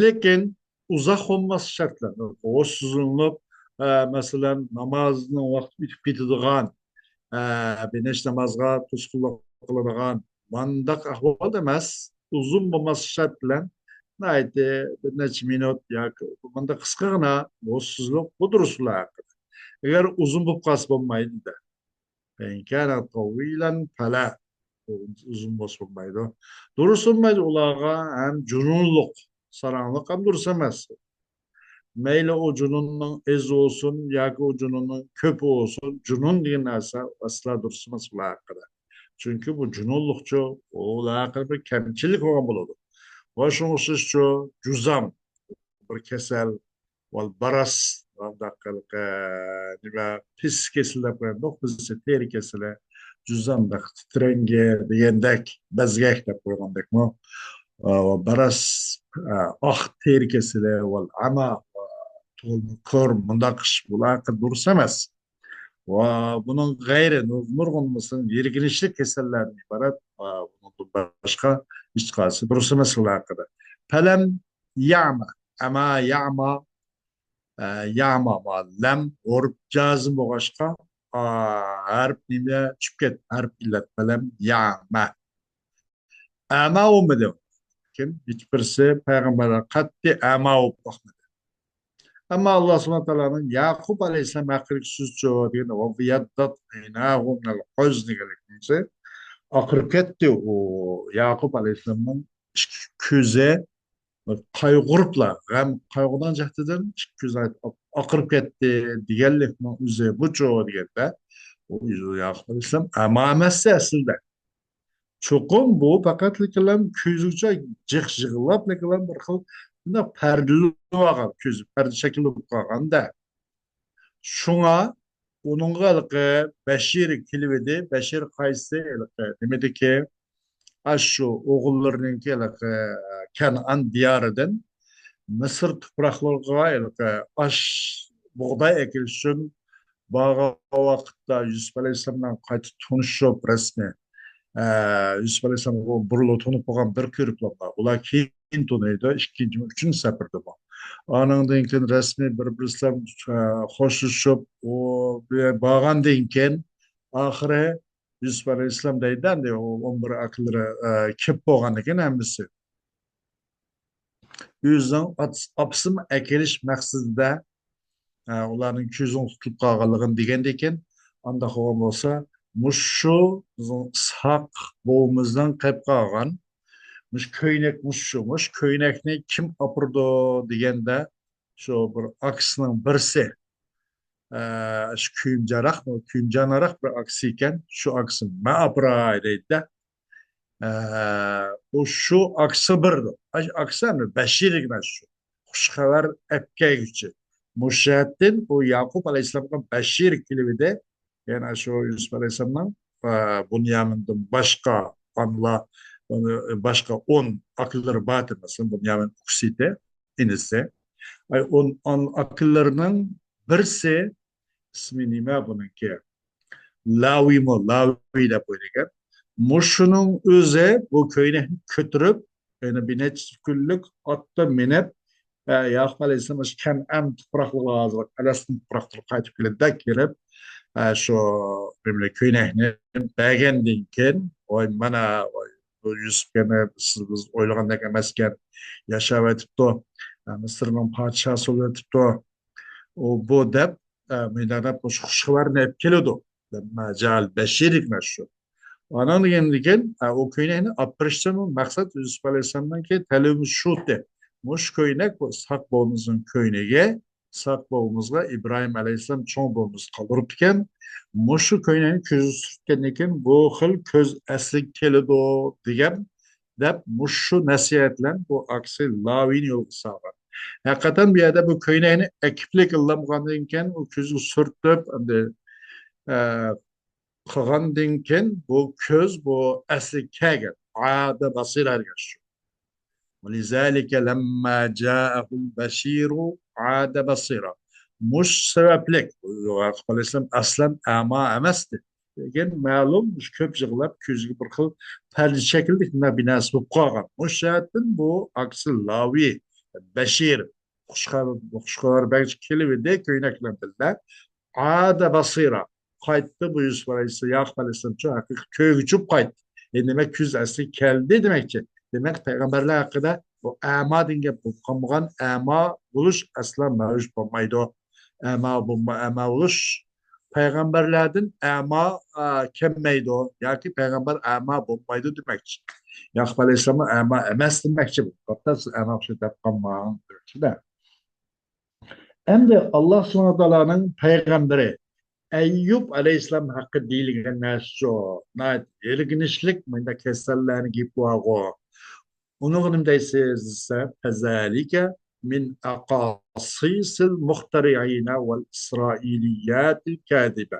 لېكىن ئۇزاق بولماس شەرتلەر، ھوشسىزلىنىپ، ئە، مەسىلەن، نامازنىڭ ۋاقتى ئۆتۈپ كېتىدىغان، ئە، بىنەش نامازغا توسقۇنلۇق قىلىدىغان، مانداق ئەھۋال ئەمەس، ئۇزۇن بولماس شەرت بىلەن، ناھايىتى بىر نەچچە مىنۇت ياكى مانداق قىسقىغىنا ھوشسىزلىق، بۇ دۇرۇس ئۇلار ھەققىدە. ئەگەر ئۇزۇن بولۇپ قالسا بولمايدۇ دە. فإن كان طويلا فلا. ئۇزۇن بولسا بولمايدۇ. دۇرۇس بولمايدۇ ئۇلارغا ھەم جۇنۇنلۇق، ساراڭلىق ھەم دۇرۇس ئەمەس. مەيلى ئۇ جۇنۇننىڭ ئېز بولسۇن ياكى ئۇ جۇنۇننىڭ كۆپ بولسۇن، جۇنۇن دېگەن نەرسە ئەسلا دۇرۇس ئەمەس ئۇلار ھەققىدە. چۈنكى بۇ جۇنۇنلۇقچۇ، ئۇلار ھەققىدە بىر كەمچىلىك بولغان بولىدۇ. ۋە شۇنىڭغا ئوخشاشچۇ، جۇزام، بىر كېسەل، ۋەل باراس، مۇنداق قىلىپ، ئە، نېمە، پىس كېسىلى دەپ قويامدۇق بىز، تېرە كېسىلى، جۇزام، تىترەڭگۈ دېگەندەك، بەزگەك دەپ قويغاندەكمۇ. ئە، ۋە باراس، ئە، ئاق تېرە كېسىلى، ۋەل ئەما، تولما كور، مۇنداق ئىش، بۇلار دۇرۇس ئەمەس. ۋە بۇنىڭ غەيرى نۇرغۇن مۇسۇلمان يىرگىنچلىك كېسەللەردىن ئىبارەت، ۋە بۇنىڭدىن باشقا ھېچقايسى دۇرۇس ئەمەس ئۇلار ھەققىدە. پەلەم يەمە، ئەما يەمە، ئە، يەمە، لەم ھۇرۇپ جازىم بولغاچقا، ئا، ھەرپ نېمە چۈشۈپ كەتتى، ھەرپ ئىللەت، پەلەم يەمە. ئەما بولمىدى. كىم؟ ھېچبىرسى پەيغەمبەرلەر قەتئىي ئەما بولۇپ باقمىدى. ئەمما ئاللا سۇبھانەھۇ ۋە تائالانىڭ ياقۇپ ئەلەيھىسسالام ھەققىدىكى سۆز چۇ دېگەندە، ۋەبيەددەت ئەيناھۇ مىنەل ھۇزنى دېگەنلىكى، ئاقىرىپ كەتتى ئۇ ياقۇپ ئەلەيھىسسالامنىڭ ئىككى كۆزى قايغۇرۇپلا، غەم، قايغۇدان جەھىتىدىن ئىككى كۆزى ئاقىرىپ كەتتى دېگەنلىكنىڭ ئۆزى بۇچۇ دېگەندە، ئۇ ياقۇپ ئەلەيھىسسالام ئەما ئەمەستى ئەسلىدە. چوقۇم بۇ پەقەتلىكىلا كۆزىچە جىق يىغلاپلىكىلا بىر خىل مۇنداق پەردىلىۋالغان، كۆزى پەردە شەكلىدە بولۇپ قالغاندا. شۇڭا ئۇنىڭغا ھېلىقى بەشىر كېلىۋىدى. بەشىر قايسى؟ ھېلىقى نېمىدىكى؟ ئاشۇ ئوغۇللىرىنىڭكى ھېلىقى كەنئان دىيارىدىن مىسىر تۇپراقلىرىغا ھېلىقى ئاش، بۇغداي ئەكېلىش ئۈچۈن بارغان ۋاقىتتا، يۈسۈپ ئەلەيھىسسالام بىلەن قايتا تونۇشۇپ رەسمىي، ئە، يۈسۈپ ئەلەيھىسسالام بۇرۇنلا تونۇپ بولغان بىر كۆرۈپلا بار. ئۇلار كېيىن تونۇيدۇ، ئىككىنچى، ئۈچىنچى سەپەردىمۇ. ئانىڭدىن كېيىن رەسمىي بىر-بىرسى بىلەن، ئە، خوشلىشىپ، ئۇ بارغاندىن كېيىن، ئاخىرى يۈسۈپ ئەلەيھىسسالام دەيدۇ، ئەمدى ئۇ ئون بىر ئاكىلىرى، ئە، كېلىپ بولغاندىن كېيىن ھەممىسى ئۆزىنىڭ ئات-، ئاپىسىنى ئەكېلىش مەقسىتىدە، ئە، ئۇلارنىڭ كۆزىنىڭ تۇتۇلۇپ قالغانلىقىنى دېگەندىن كېيىن، ئانداق بولغان بولسا، مۇشۇ بىزنىڭ ئىسھاق بوۋىمىزدىن قېلىپ قالغان مۇشۇ كۆينەك، مۇشۇ، مۇشۇ كۆينەكنى كىم ئاپىرىدۇ دېگەندە، شۇ بىر ئاكىسىنىڭ بىرسى، ئە، شۇ كۆيۈمجانراق، كۆيۈمجانراق بىر ئاكىسى ئىكەن، شۇ ئاكىسى مەن ئاپىراي دەيدۇ-دە. ئە، ئۇ شۇ ئاكىسى بىردۇر. ئاكىسى ئەمدى بەشىرگە شۇ خۇش خەۋەر ئەپ كەلگۈچى. مۇشۇ جەھەتتىن ئۇ ياقۇپ ئەلەيھىسسالامغا بەشىر كېلىۋىدى. يەنى شۇ يۈسۈپ ئەلەيھىسسالامنىڭ، ئە، بۇنيامىندىن باشقا ئانىلار، باشقا ئون ئاكىلىرى بار، مەسىلەن، بۇنيامىن ئۇكىسى ئىدى، ئىنىسى. ئاي، ئون، ئون ئاكىلىرىنىڭ بىرسى، ئىسمى نېمە بۇنىڭكى؟ لاۋىمۇ، لاۋى دەپ ئويلىغان. مۇشۇنىڭ ئۆزى بۇ كۆينەكنى كۆتۈرۈپ، يەنە بىر نەچچە كۈنلۈك ئاتتا مىنىپ، ئە، ياقۇپ ئەلەيھىسسالام مۇشۇ كەنئان تۇپراقلىرىغا، ھازىر پەلەستىن تۇپراقلىرىغا قايتىپ كېلىدىدە، كېلىپ، ئە، شۇ نېمىنى، كۆينەكنى بەرگەندىن كېيىن، ۋاي، مانا، ۋاي، بۇ يۈسۈپ يەنە سىز، بىز ئويلىغاندەك ئەمەسكەن، ياشاۋېتىپتۇ، ئە، مىسىرنىڭ پادىشاھى بولۇۋېتىپتۇ. ئۇ، بۇ دەپ، ئە، مۇنداق دەپ مۇشۇ خۇش خەۋەرنى ئېلىپ كېلىدۇ. لەمما جاءل بەشىر دېگەن شۇ. ئانىڭدىن كېيىن، ئە، ئۇ كۆينەكنى ئاپىرىشتىن مەقسەت يۈسۈپ ئەلەيھىسسالامنىڭكى تەلىمى شۇتى. مۇشۇ كۆينەك بۇ ئىسھاق بوۋىمىزنىڭ كۆينىكى. ئىسھاق بوۋىمىزغا ئىبراھىم ئەلەيھىسسالام چوڭ بوۋىمىز قالدۇرۇپتىكەن. مۇشۇ كۆينەكنى كۆزگە سۈرتكەندىن كېيىن بۇ خىل كۆز ئەسلىگە كېلىدۇ دېگەن دەپ مۇشۇ نەسىھەت بىلەن بۇ ئاكىسى لاۋىنى يولغا سالغان. ھەقىقەتەن بۇ يەردە بۇ كۆينەكنى ئەكىپلىك ئىللامغاندىن كېيىن ئۇ كۆزگە سۈرتۈپ، ئەمدى، ئە، قىلغاندىن كېيىن بۇ كۆز بۇ ئەسلىگە كەلگەن. ئادە بەسىرا دېگەن شۇ. ولذلك لما جاءه البشير عاد بصيرا. مۇش سەۋەبلىك، ياقۇپ ئەلەيھىسسالام ئەسلەن ئەما ئەمەستى. لېكىن مەلۇم، مۇش كۆپ يىغلاپ، كۆزىگە بىر خىل پەردە شەكىللىك بىر نەرسە بولۇپ قالغان. مۇش جەھەتتىن بۇ ئاكىسى لاۋى، بەشىر، خۇش خەۋەر، خۇش خەۋەر بەرگۈچى كېلىۋىدى، كۆينەك بىلەن بىللە. ئادە بەسىرا. قايتتى بۇ يۈسۈپ ئەلەيھىسسالام، ياقۇپ ئەلەيھىسسالامچۇ ھەقىقىي كۆزگە چۈشۈپ قايتتى. ئە، دېمەك، كۆز ئەسلىگە كەلدى دېمەكچى. دېمەك، پەيغەمبەرلەر ھەققىدە بۇ ئەما دېگەن گەپ بولۇپ قالمىغان، ئەما بولۇش ئەسلا مەۋجۇت بولمايدۇ. ئەما بولما-، ئەما بولۇش پەيغەمبەرلەردىن ئەما، ئا، كەلمەيدۇ ياكى پەيغەمبەر ئەما بولمايدۇ دېمەكچى. ياقۇپ ئەلەيھىسسالاممۇ ئەما ئەمەس دېمەكچى. ھەتتا سىز ئەما ئوخشاش دەپ قالماڭ دېمەكچىدە. ئەمدى ئاللا سۇبھانەھۇ تائالانىڭ پەيغەمبىرى ئەييۇب ئەلەيھىسسالام ھەققىدە دېيىلگەن نەرسىچۇ، ناھايىتى يىرگىنچلىك مۇنداق كېسەللەرنىڭ گېپى بارغۇ. ئۇنىڭغا نېمە دەيسىز دېسە، فذلك من أقاصيص المخترعين والإسرائيليات الكاذبة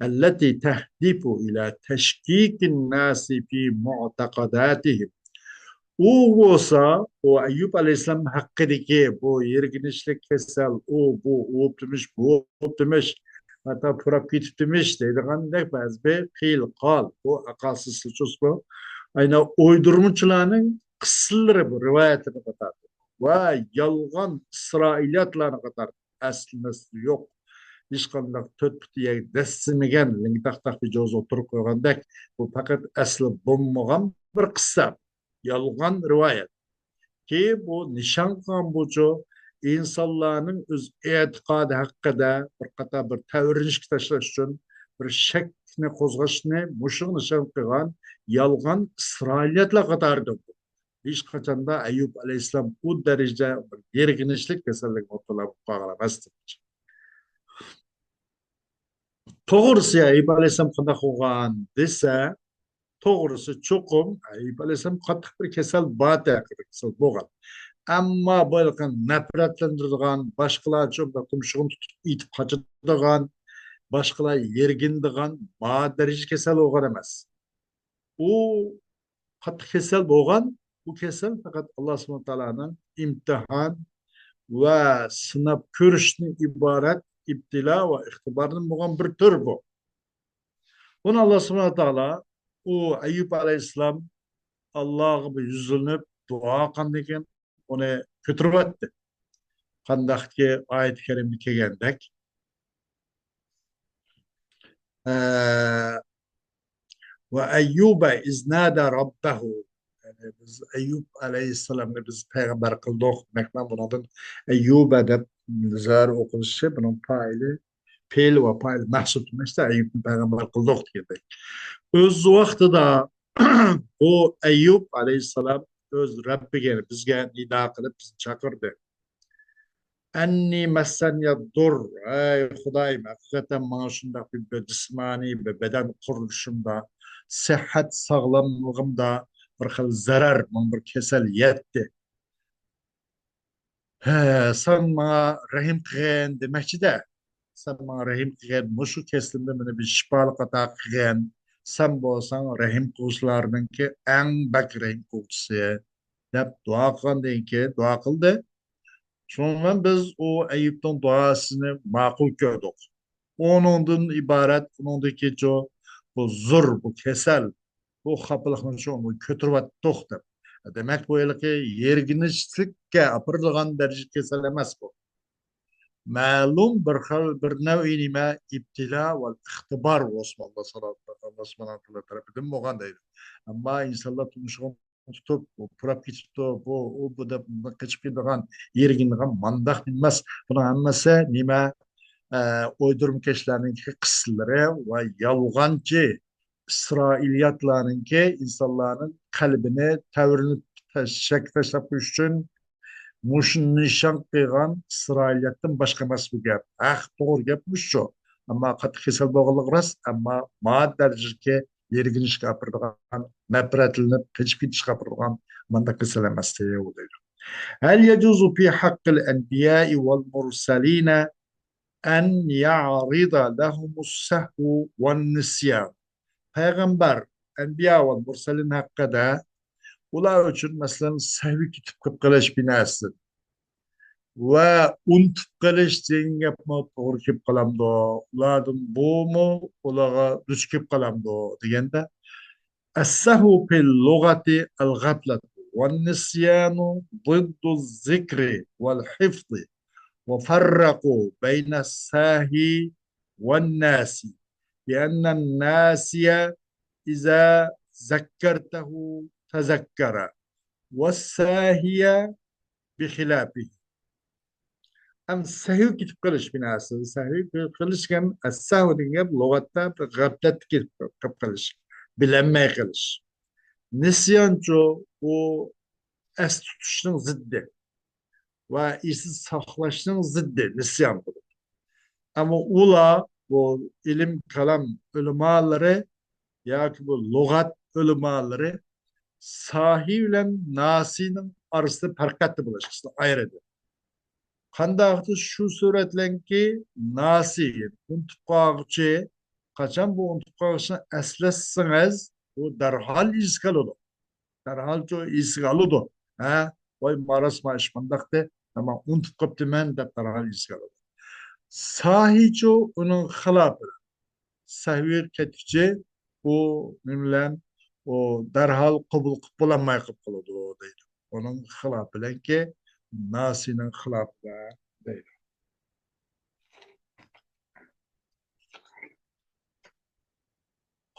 التي تهدف إلى تشكيك الناس في معتقداتهم. ئۇ بولسا، ئۇ ئەييۇب ئەلەيھىسسالام ھەققىدىكى بۇ يىرگىنچلىك كېسەل، ئۇ، بۇ، ئۇ بوپتىمىش، بۇ بوپتىمىش، ھەتتا پۇراپ كېتىپتىمىش دەيدىغاندەك بەزى بىر قىل قال، بۇ ئاقاسى سىچۇس بۇ. ئاينا ئويدۇرمىچىلارنىڭ قىسسىلىرى بۇ، رىۋايەتلىرى قاتارىدۇ. ۋە يالغان ئىسرائىلىياتلارنى قاتارىدۇ. ئەسلى مەسلى يوق. ھېچقانداق تۆت پۇتى يەرگە دەسسىمىگەن، لىڭگىتاق تاق بىر جوزا ئوتتۇرىغا قويغاندەك، بۇ پەقەت ئەسلى بولمىغان بىر قىسسە. يالغان رىۋايەت. كېيىن بۇ نىشان قىلغان بۇچۇ ئىنسانلارنىڭ ئۆز ئېتىقادى ھەققىدە بىر قاتار بىر تەۋرىنىشكە تاشلاش ئۈچۈن بىر شەكنى قوزغاشنى مۇشۇغا نىشان قىلغان يالغان ئىسرائىلىيەتلەر قاتارىدىن. ھېچقاچاندا ئەييۇب ئەلەيھىسسالام ئۇ دەرىجىدە بىر يىرگىنچلىك كېسەللىككە مۇپتىلا بولۇپ قالغان ئەمەس. توغرىسى، ئەييۇب ئەلەيھىسسالام قانداق بولغان دېسە، توغرىسى چوقۇم ئەييۇب ئەلەيھىسسالام قاتتىق بىر كېسەل بار، ھەقىقىي كېسەل بولغان. ئەمما بۇ ھېلىقى نەپرەتلەندۈرىدىغان، باشقىلارچە تۇمشۇغۇنى تۇتۇپ ئېتىپ قاچىدىغان، باشقىلار يىرگىنىدىغان ما دەرىجە كېسەل بولغان ئەمەس. ئۇ قاتتىق كېسەل بولغان، بۇ كېسەل پەقەت ئاللا سۇبھانەھۇ تائالانىڭ ئىمتىھان ۋە سىناپ كۆرۈشتىن ئىبارەت ئىبتىلا ۋە ئىختىباردىن بولغان بىر تۈر بۇ. بۇنى ئاللا سۇبھانەھۇ تائالا، ئۇ ئەييۇب ئەلەيھىسسالام ئاللاغا بىر يۈزلىنىپ دۇئا قىلغاندىن كېيىن ئۇنى كۆتۈرۈۋەتتى. قانداقكى ئايەت كەرىمدە كەلگەندەك، ئە، ۋە ئەييۇبە ئىز نادە رەببەھۇ. يەنى بىز ئەييۇب ئەلەيھىسسالامنى بىز پەيغەمبەر قىلدۇق. دېمەك، مەن بۇنىڭدىن ئەييۇبە دەپ زەر ئوقۇلۇشى، بۇنىڭ پائىلى پېئىل ۋە پائىل مەھسۇپ دېمەكچىدە، ئەييۇبنى پەيغەمبەر قىلدۇق دېگەندەك. ئۆز ۋاقتىدا بۇ ئەييۇب ئەلەيھىسسالام ئۆز رەببىگە، بىزگە نىدا قىلىپ بىزنى چاقىردى. ئەننى مەسسەنىيەد دۇر، ئەي خۇدايىم، ھەقىقەتەن ماڭا شۇنداق بىر، بىر جىسمانىي، بىر بەدەن قۇرۇلۇشۇمدا، سىھھەت ساغلاملىقىمدا بىر خىل زەرەر، ماڭا بىر كېسەل يەتتى. ھە، سەن ماڭا رەھىم قىلغىن دېمەكچىدە. سەن ماڭا رەھىم قىلغىن، مۇشۇ كېسىلىمدىن مېنى بىر شىپالىق ئاتا قىلغىن. سەن بولساڭ رەھىم قىلغۇچىلارنىڭكى ئەڭ بەك رەھىم قىلغۇچىسى، دەپ دۇئا قىلغاندىن كېيىن دۇئا قىلدى. شۇنىڭ بىلەن بىز ئۇ ئەييۇبنىڭ دۇئاسىنى ماقۇل كۆردۇق. ئۇنىڭدىن ئىبارەت، ئۇنىڭدىكىچۇ بۇ زۇر، بۇ كېسەل، بۇ خاپىلىقنى شۇ كۆتۈرۈۋەتتۇق دەپ. دېمەك، بۇ ھېلىقى يىرگىنچلىككە ئاپىرىدىغان دەرىجىدە كېسەل ئەمەس بۇ. مەلۇم بىر خىل، بىر نەۋئى نېمە، ئىبتىلا ۋە ئىختىبار بولسىمۇ، ئاللا سۇبھانەھۇ ۋە تائالا تەرىپىدىن بولغان دەيدۇ. ئەمما ئىنسانلار تۇرمۇشىغا تۇتۇپ، بۇ پۇراپ كېتىپتۇ، بۇ، ئۇ، بۇ دەپ قېچىپ كېتىدىغان، يىرگىنىدىغان مانداق ئەمەس. بۇنىڭ ھەممىسى نېمە، ئە، ئويدۇرمىكەشلەرنىڭكى قىسسىلىرى ۋە يالغانچى ئىسرائىلىياتلارنىڭكى ئىنسانلارنىڭ قەلبىنى تەۋرىنىپ، شەككە تاشلاپ قويۇش ئۈچۈن مۇشۇ نىشان قىلغان ئىسرائىلىيەتتىن باشقا ئەمەس بۇ گەپ. ھەق، توغرا گەپ مۇشۇ. ئەمما قاتتىق كېسەل بولغانلىقى راست، ئەمما ما دەرىجىدىكى يىرگىنىشكە ئاپىرىدىغان، نەپرەتلىنىپ قېچىپ كېتىشكە ئاپىرىدىغان مانداق كېسەل ئەمەس دەيدۇ. هل يجوز في حق الأنبياء والمرسلين أن يعرض لهم السهو والنسيان؟ پەيغەمبەر، ئەنبىيا ۋە مۇرسەلىن ھەققىدە ئۇلار ئۈچۈن، مەسىلەن، سەھۋى كېتىپ قېلىپ قېلىش بىناسىدىن ۋە ئۇنتۇپ قېلىش دېگەن گەپمۇ توغرا كېلىپ قالامدۇ؟ ئۇلاردىن بۇمۇ ئۇلارغا دۇچ كېلىپ قالامدۇ دېگەندە، السهو في اللغة الغفلة، والنسيان ضد الذكر والحفظ، وفرقوا بين الساهي والناسي، لأن الناسي إذا ذكرته تذكر، والساهي بخلافه. ئەم سەھۋ كېتىپ قېلىش بىناسى. سەھۋ قېلىش دېگەن، ئەسسەھۋ دېگەن گەپ لۇغەتتە بىر غەپلەتتە كېتىپ قېلىپ قېلىش، بىلەلمەي قېلىش. نىسيانچۇ، ئۇ ئەستە تۇتۇشنىڭ زىددى ۋە ئېسىدە ساقلاشنىڭ زىددى نىسيان بولىدۇ. ئەمما ئۇلار، بۇ ئىلىم كالام ئۆلىمالىرى ياكى بۇ لۇغەت ئۆلىمالىرى ساھى بىلەن ناسىنىڭ ئارىسىدا پەرقەتتە بولۇش، ئىككىسىنى ئايرىدى. قانداقتۇر شۇ سۈرەتلەنكى ناسى، ئۇنتۇپ قالغۇچى، قاچان بۇ ئۇنتۇپ قالغۇچىنى ئەسلەتسىڭىز، ئۇ دەرھال ئېسىگە ئالىدۇ. دەرھالچۇ ئېسىگە ئالىدۇ. ھە، ۋاي، ما راست، ما ئىش مۇنداقتى، مەن ئۇنتۇپ قاپتىمەن دەپ دەرھال ئېسىگە ئالىدۇ. ساھىچۇ ئۇنىڭ خىلاپى. سەھۋىگە كەتكۈچى ئۇ نېمە بىلەن، ئۇ دەرھال قوبۇل قىلىپ بولالماي قېلىپ قالىدۇ دەيدۇ. ئۇنىڭ خىلاپى بىلەنكى ناسىنىڭ خىلاپى بىلەن دەيدۇ.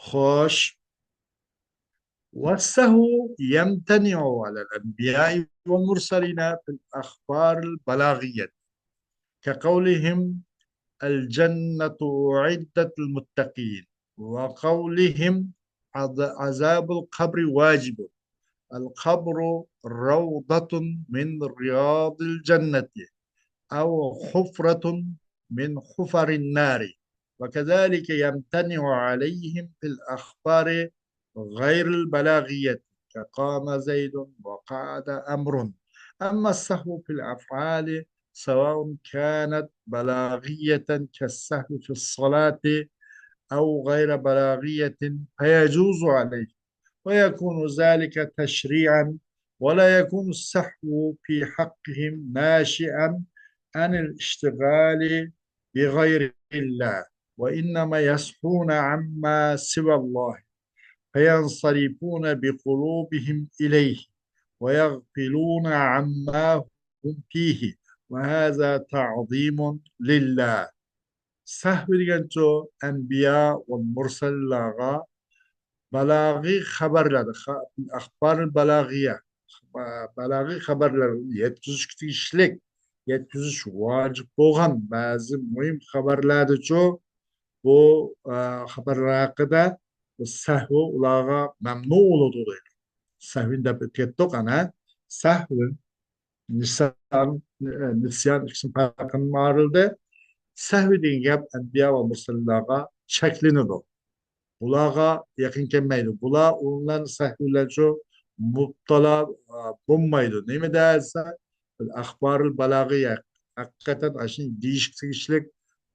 خوش. والسهو يمتنع على الأنبياء والمرسلين في الأخبار البلاغية، كقولهم: الجنة أعدت للمتقين، وقولهم: عذ-، عذاب القبر واجب، القبر روضة من رياض الجنة أو حفرة من حفر النار، وكذلك يمتنع عليهم في الأخبار غير البلاغية، كقام زيد وقعد أمر. أما السهو في الأفعال، سواء كانت بلاغية كالسهو في الصلاة أو غير بلاغية، فيجوز عليه، ويكون ذلك تشريعا، ولا يكون السهو في حقهم ناشئا عن الاشتغال بغير الله، وإنما يسهون عما سوى الله، فينصرفون بقلوبهم إليه، ويغفلون عما هم فيه، وهذا تعظيم لله. سەھۋ دېگەنچۇ، ئەنبىيا ۋە مۇرسەللارغا بالاغىي خەۋەرلەر، خا-، ئەخبار بالاغىيە، بالاغىي خەۋەرلەر يەتكۈزۈشكە تېگىشلىك يەتكۈزۈش ۋاجىپ بولغان بەزى مۇھىم خەۋەرلەردىچۇ، بۇ، ئە، خەۋەرلەر ھەققىدە بۇ سەھۋى ئۇلارغا مەمنۇ بولىدۇ دەيدۇ. سەھۋىن دەپ ئۆتۈپ كەتتۇق، ئەنە. سەھۋىن، نىسيان، ئە، نىسيان ئىككىسىنىڭ پەرقىنى ئايرىلدى. سەھۋى دېگەن گەپ ئەنبىيا ۋە مۇرسەللارغا چەكلىنىدۇ. بۇلارغا يېقىن كەلمەيدۇ. بۇلار ئۇلارنى سەھۋلەرچۇ مۇپتىلا، ئا، بولمايدۇ. نېمە دېسە، ئەخبارىل بالاغىيە، ھەقىقەتەن ئاشۇ دېيىشكە تېگىشلىك،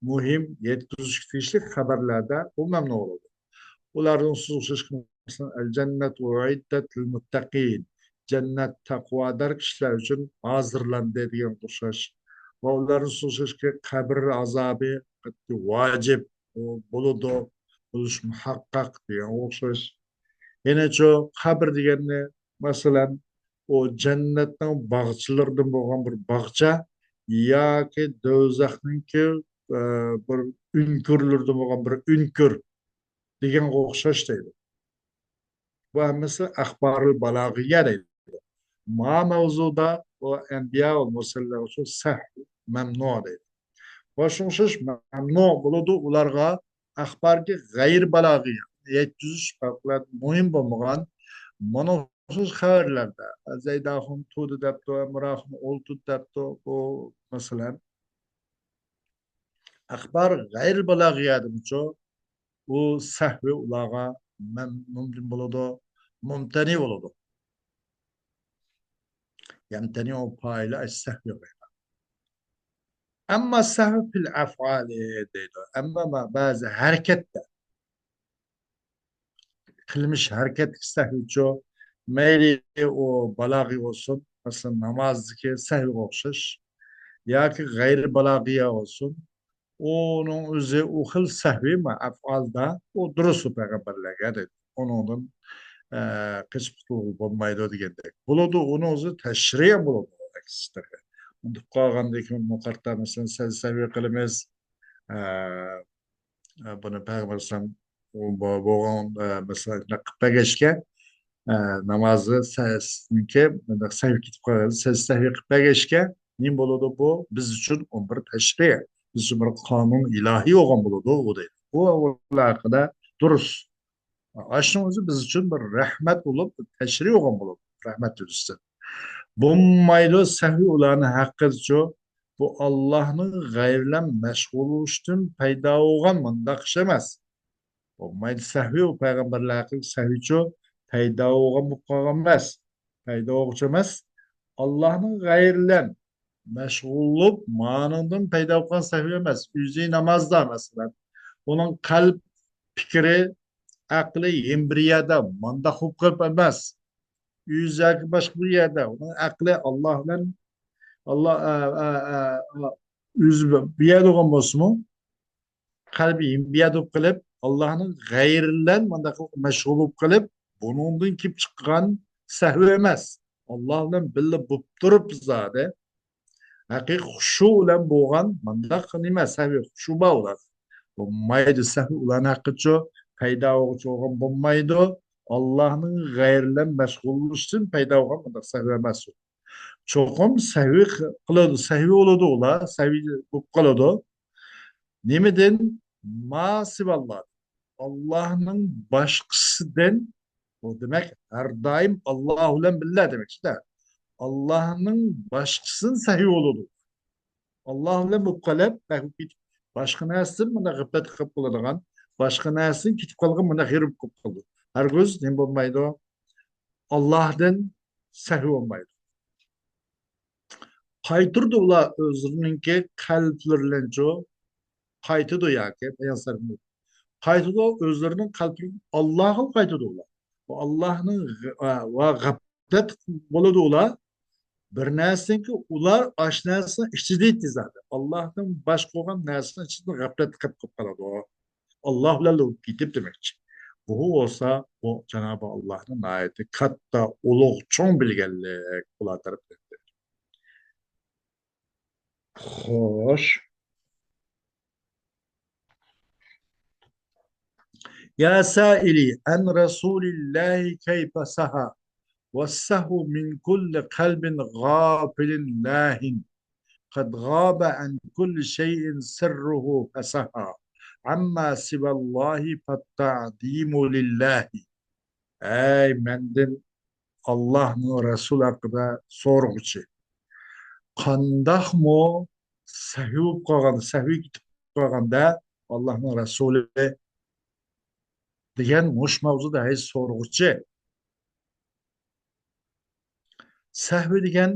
مۇھىم، يەتكۈزۈشكە تېگىشلىك خەۋەرلەردە بۇ مەمنۇ بولىدۇ. ئۇلاردىن سۆز قىلىشقا، مەسىلەن، ئەل جەننەت ئۇئىددەت لىل مۇتتەقىن، جەننەت تەقۋادار كىشىلەر ئۈچۈن ھازىرلاندى دېگەنگە ئوخشاش. ۋە ئۇلاردىن سۆز قىلىشقا، قەبرە ئازابى قەتئىي ۋاجىپ بولىدۇ، بولۇش مۇھەققەق دېگەنگە ئوخشاش. يەنىچۇ قەبرە دېگەننى، مەسىلەن، ئۇ جەننەتنىڭ باغچىلىرىدىن بولغان بىر باغچە ياكى دوزاخنىڭكى، ئە، بىر ئۆڭكۈرلىرىدىن بولغان بىر ئۆڭكۈر دېگەنگە ئوخشاش دەيدۇ. بۇ ھەممىسى ئەخبارىل بالاغىيە دەيدۇ. ما مەۋزۇدا ئۇ ئەنبىيا ۋە مۇرسەللەر ئۈچۈن سەھۋ مەمنۇ دەيدۇ. ۋە شۇڭا ئوخشاش مەمنۇ بولىدۇ ئۇلارغا ئەخبارگە غەير بالاغىيە، يەتكۈزۈش پەۋقۇلئاددە مۇھىم بولمىغان، مانا شۇ خەۋەرلەردە زەيداخۇن تۇدى دەپتۇ، ئەمراخۇن ئولتۇردى دەپتۇ، بۇ مەسىلەن. ئەخبار غەير بالاغىيەدىمۇچۇ، ئۇ سەھۋى ئۇلارغا مەم-، مۇمكىن بولىدۇ، مۇمتەنى بولىدۇ. يەمتەنى ئۇ پائىلى ئەش سەھۋى غەير. ئەمما سەھۋ فىل ئەفئالى دەيدۇ. ئەمما بەزى ھەرىكەتتە، قىلمىش ھەرىكەتتىكى سەھۋچۇ، مەيلى ئۇ بالاغىي بولسۇن، مەسىلەن، نامازدىكى سەھۋگە ئوخشاش، ياكى غەيرىي بالاغىيە بولسۇن، ئۇنىڭ ئۆزى ئۇ خىل سەھۋى ما ئەفئالدا ئۇ دۇرۇس ئۇ پەيغەمبەرلەرگە دەيدۇ. ئۇنىڭدىن، ئە، قېچىپ قۇتۇلغىلى بولمايدۇ دېگەندەك. بولىدۇ، ئۇنىڭ ئۆزى تەشرىئەن بولىدۇ ئەكسىچىلىرى. ئۇنتۇپ قالغاندىن كېيىن مۇقەررەر مەسىلەن سەل سەھۋى قىلىمىز. ئە، ئە، بۇنى پەيغەمبەر ئەلەيھىسسالام بو-، بولغان، ئە، مەسىلەن، قىلىپ بەرگەچكە، ئە، نامازى سە-، سىزنىڭكى مۇنداق سەھۋى كېتىپ قالغان، سە-، سەھۋى قىلىپ بەرگەچكە، نېمە بولىدۇ بۇ؟ بىز ئۈچۈن ئۇ بىر تەشرىئ، بىز ئۈچۈن بىر قانۇن ئىلاھىي بولغان بولىدۇ، ئۇ دەيدۇ. بۇ، بۇ ھەققىدە دۇرۇس. ئاشۇنىڭ ئۆزى بىز ئۈچۈن بىر رەھمەت بولۇپ، تەشرىئ بولغان بولىدۇ. رەھمەت ئۈستىدىن. بولمايدۇ، سەھۋى ئۇلارنىڭ ھەققىدىچۇ، بۇ ئاللاھنىڭ غەيرى بىلەن مەشغۇل بولۇشتىن پەيدا بولغان مۇنداق ئىش ئەمەس. بولمايدۇ، سەھۋى ئۇ پەيغەمبەرلەر ھەققىدىكى سەھۋىچۇ پەيدا بولغان بولۇپ قالغان ئەمەس. پەيدا بولغۇچى ئەمەس. ئاللاھنىڭ غەيرى بىلەن مەشغۇل بولۇپ، مانىڭدىن پەيدا بولغان سەھۋى ئەمەس. ئۆزى نامازدا، مەسىلەن، ئۇنىڭ قەلب، پىكرى، ئەقلى يەنە بىر يەردە مانداق بولۇپ قېلىپ ئەمەس. ئۆزى ياكى باشقا بىر يەردە. ئۇنىڭ ئەقلى ئاللا بىلەن، ئاللا، ئە، ئە، ئە، ئە، ئۆزى بىر يەردە بولغان بولسىمۇ، قەلبى يەنە بىر يەردە بولۇپ قېلىپ، ئاللانىڭ غەيرى بىلەن مانداق مەشغۇل بولۇپ قېلىپ، بۇنىڭدىن كېلىپ چىققان سەھۋ ئەمەس. ئاللا بىلەن بىللە بولۇپ تۇرۇپ زادى ھەقىقىي خۇشۇ بىلەن بولغان مانداق نېمە سەھۋ، خۇشۇ بار ئۇلار. بولمايدۇ، سەھۋ ئۇلارنىڭ ھەققىچۇ پەيدا بولغۇچى بولغان بولمايدۇ. ئاللانىڭ غەيرى بىلەن مەشغۇللىنىشتىن پەيدا بولغان مانداق سەھۋ ئەمەس ئۇ. چوقۇم سەھۋ قىلىدۇ، سەھۋ بولىدۇ ئۇلار، سەھۋ بولۇپ قالىدۇ. نېمىدىن؟ ما سىۋاللا. ئاللانىڭ باشقىسىدىن، بۇ دېمەك، ھەر دائىم ئاللا بىلەن بىللە دېمەكچىدە. ئاللانىڭ باشقىسىدىن سەھۋ بولىدۇ. ئاللا بىلەن بولۇپ قېلىپ، بەك بولۇپ كېتىپ، باشقا نەرسىدىن مۇنداق غەپلەت قىلىپ قالىدىغان، باشقا نەرسىدىن كېتىپ قالغان مۇنداق غېرىب قىلىپ قالىدۇ. ھەرگىز نېمە بولمايدۇ؟ ئاللاھدىن سەھۋ بولمايدۇ. قايتۇرىدۇ ئۇلار ئۆزلىرىنىڭكى قەلبلىرى بىلەنچۇ، قايتىدۇ ياكى پەيغەمبەر قايتىدۇ، ئۆزلىرىنىڭ قەلبلىرى ئاللاغا قايتىدۇ ئۇلار. بۇ ئاللاھنىڭ غ-، ۋە غەپلەت بولىدۇ ئۇلار. بىر نەرسىدىنكى ئۇلار ئاشۇ نەرسىنىڭ ئىچىدە ئىدى زادى. ئاللاھتىن باشقا بولغان نەرسىنىڭ ئىچىدە غەپلەتكە قېلىپ قالىدۇ. ئاللا بىلەن بولۇپ كېتىپ دېمەكچى. بۇ بولسا، بۇ جانابى ئاللاھنىڭ ناھايىتى كاتتا، ئۇلۇغ، چوڭ بىلگەنلىك ئۇلار تەرىپىدىن. خوش. يا سائلي عن رسول الله كيف سهى والسهو من كل قلب غافل لاهٍ. قد غاب عن كل شيء سره فصح، عما سوى الله فالتعظيم لله. ئەي مەندىن ئاللاھنىڭ رەسۇلى ھەققىدە سورىغۇچى. قانداقمۇ سەھۋى بولۇپ قالغان، سەھۋى كېتىپ قالغاندا ئاللاھنىڭ رەسۇلى دېگەن مۇش ماۋزۇدا ھەي سورىغۇچى. سەھۋى دېگەن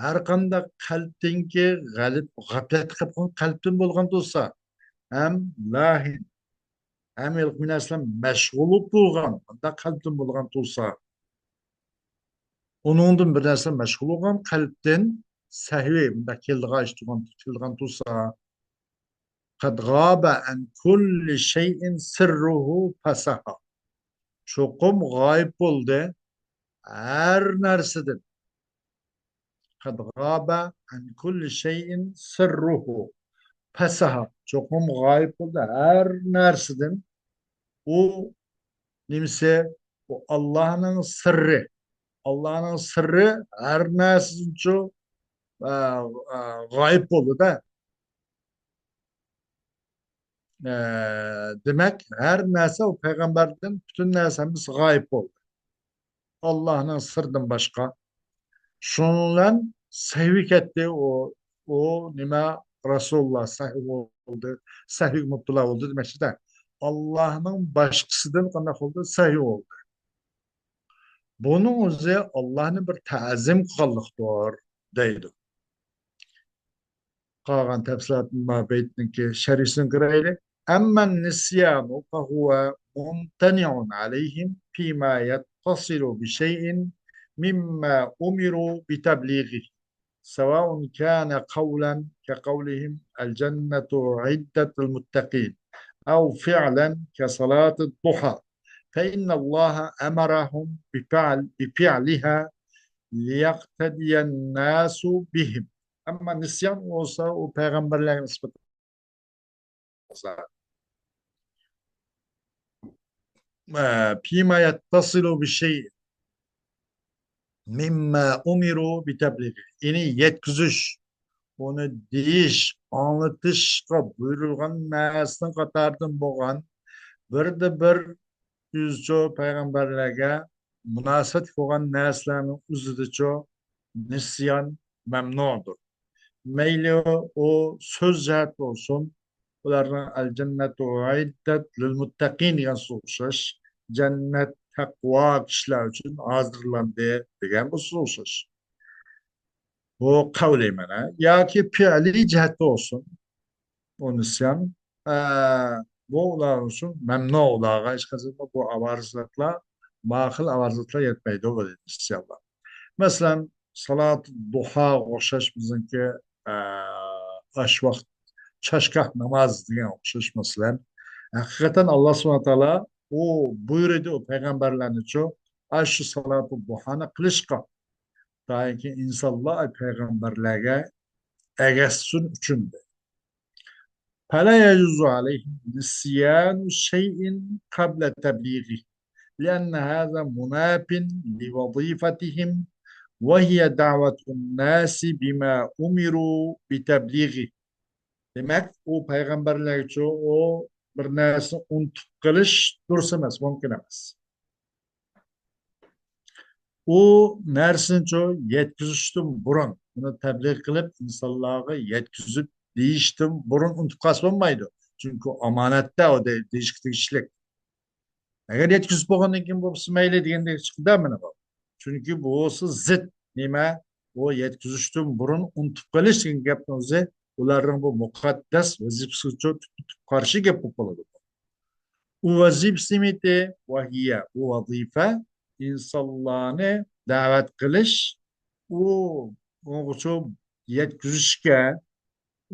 ھەر قانداق قەلبتىنكى غەلىب، غەپلەتتە قېلىپ قالغان قەلبتىن بولغان تۇرسا، ھەم لاھىن، ھەم ھېلىقى بىر نەرسە بىلەن مەشغۇل بولۇپ تۇرغان، مۇنداق قەلبتىن بولغان تۇرسا، ئۇنىڭدىن بىر نەرسە مەشغۇل بولغان قەلبتىن سەھۋى، مۇنداق كېلىدىغان ئىش تۇرغان، كېلىدىغان تۇرسا، قد غاب عن كل شيء سره فصح. چوقۇم غايىب بولدى ھەر نەرسىدىن. قد غاب عن كل شيء سره فصح. چوقۇم غايىب بولدى ھەر نەرسىدىن. ئۇ نېمىسى؟ ئۇ ئاللاھنىڭ سىررى. ئاللاھنىڭ سىررى ھەر نەرسىدىنچۇ، ئە، ئە، غايىب بولدى-دە. ئە، دېمەك، ھەر نەرسە ئۇ پەيغەمبەردىن پۈتۈن نەرسە ھەممىسى غايىب بولدى. ئاللاھنىڭ سىرىدىن باشقا. شۇنىڭ بىلەن سەھۋى كەتتى، ئۇ، ئۇ نېمە، رەسۇلۇللا سەھۋى بولدى، سەھۋىگە مۇپتىلا بولدى دېمەكچىدە. ئاللاھنىڭ باشقىسىدىن قانداق بولدى؟ سەھۋى بولدى. بۇنىڭ ئۆزى ئاللاھنى بىر تەزىم قىلغانلىقتۇر، دەيدۇ. قالغان تەپسىلاتنى ما بەيتنىڭكى شەرھىسىنى كۆرەيلى. أما النسيان فهو ممتنع عليهم فيما يتصل بشيء مما أمروا بتبليغه، سواء كان قولا كقولهم: الجنة أعدت للمتقين، أو فعلا كصلاة الضحى، فإن الله أمرهم بفعل، بفعلها ليقتدي الناس بهم. ئەمما نىسيان بولسا، ئۇ پەيغەمبەرلەرگە نىسبەتەن بولسا، ئە، فيما يتصل بشيء مما أمروا بتبليغه، يەنى يەتكۈزۈش، ئۇنى دېيىش، ئاڭلىتىشقا بۇيرۇلغان نەرسىنىڭ قاتارىدىن بولغان بىردە بىر ئۆزىچۇ پەيغەمبەرلەرگە مۇناسىۋەتلىك بولغان نەرسىلەرنىڭ ئۆزىدىچۇ نىسيان مەمنۇدۇر. مەيلى ئۇ سۆز جەھەتتە بولسۇن، ئۇلارنىڭ الجنة أعدت للمتقين دېگەن سۆزىگە ئوخشاش، جەننەت تەقۋا كىشىلەر ئۈچۈن ھازىرلاندى دېگەن بۇ سۆزىگە ئوخشاش. بۇ قەۋلىي مەنە. ياكى پېئىلىي جەھەتتە بولسۇن، ئۇ نىسيان، ئە، بۇ ئۇلار ئۈچۈن مەمنۇ، ئۇلارغا ھېچقاچان بۇ ئاۋارە زاتلار، ما خىل ئاۋارە زاتلار يەتمەيدۇ، بۇ نىسيانلار. مەسىلەن، سالات دۇھاغا ئوخشاش بىزنىڭكى، ئە، ئاش ۋاقىت، چاشگاھ نامازى دېگەن ئوخشاش، مەسىلەن. ھەقىقەتەن ئاللا سۇبھانەھۇ ۋە تائالا ئۇ بۇيرۇدى ئۇ پەيغەمبەرلەرنىچۇ ئاشۇ سالاتۇ دۇھانى قىلىشقا. تاكى ئىنسانلار پەيغەمبەرلەرگە ئەگەشسۇن ئۈچۈن. فلا يجوز عليهم نسيان شيء قبل تبليغه، لأن هذا مناف لوظيفتهم، وهي دعوة الناس بما أمروا بتبليغه. دېمەك، ئۇ پەيغەمبەرلەرگىچۇ ئۇ بىر نەرسىنى ئۇنتۇپ قېلىش دۇرۇس ئەمەس، مۇمكىن ئەمەس. ئۇ نەرسىنىچۇ يەتكۈزۈشتىن بۇرۇن، ئۇنى تەبلىغ قىلىپ، ئىنسانلارغا يەتكۈزۈپ دېيىشتىن بۇرۇن ئۇنتۇپ قالسا بولمايدۇ. چۈنكى ئۇ ئامانەتتە، ئۇ دە-، دېيىشكە تېگىشلىك. ئەگەر يەتكۈزۈپ بولغاندىن كېيىن بولسا مەيلى دېگەندەك چىقىدۇ مانا بۇ. چۈنكى بۇ بولسا زىت. نېمە؟ ئۇ يەتكۈزۈشتىن بۇرۇن ئۇنتۇپ قېلىش دېگەن گەپنىڭ ئۆزى ئۇلارنىڭ بۇ مۇقەددەس ۋەزىپىسىگە تۇ-، تۇ-، تۇ-، قارشى گەپ بولۇپ قالىدۇ. ئۇ ۋەزىپىسى نېمىتى؟ ۋەھىيە، ئۇ ۋەزىپە ئىنسانلارنى دەۋەت قىلىش، ئۇ، ئۇنىڭغىچۇ يەتكۈزۈشكە،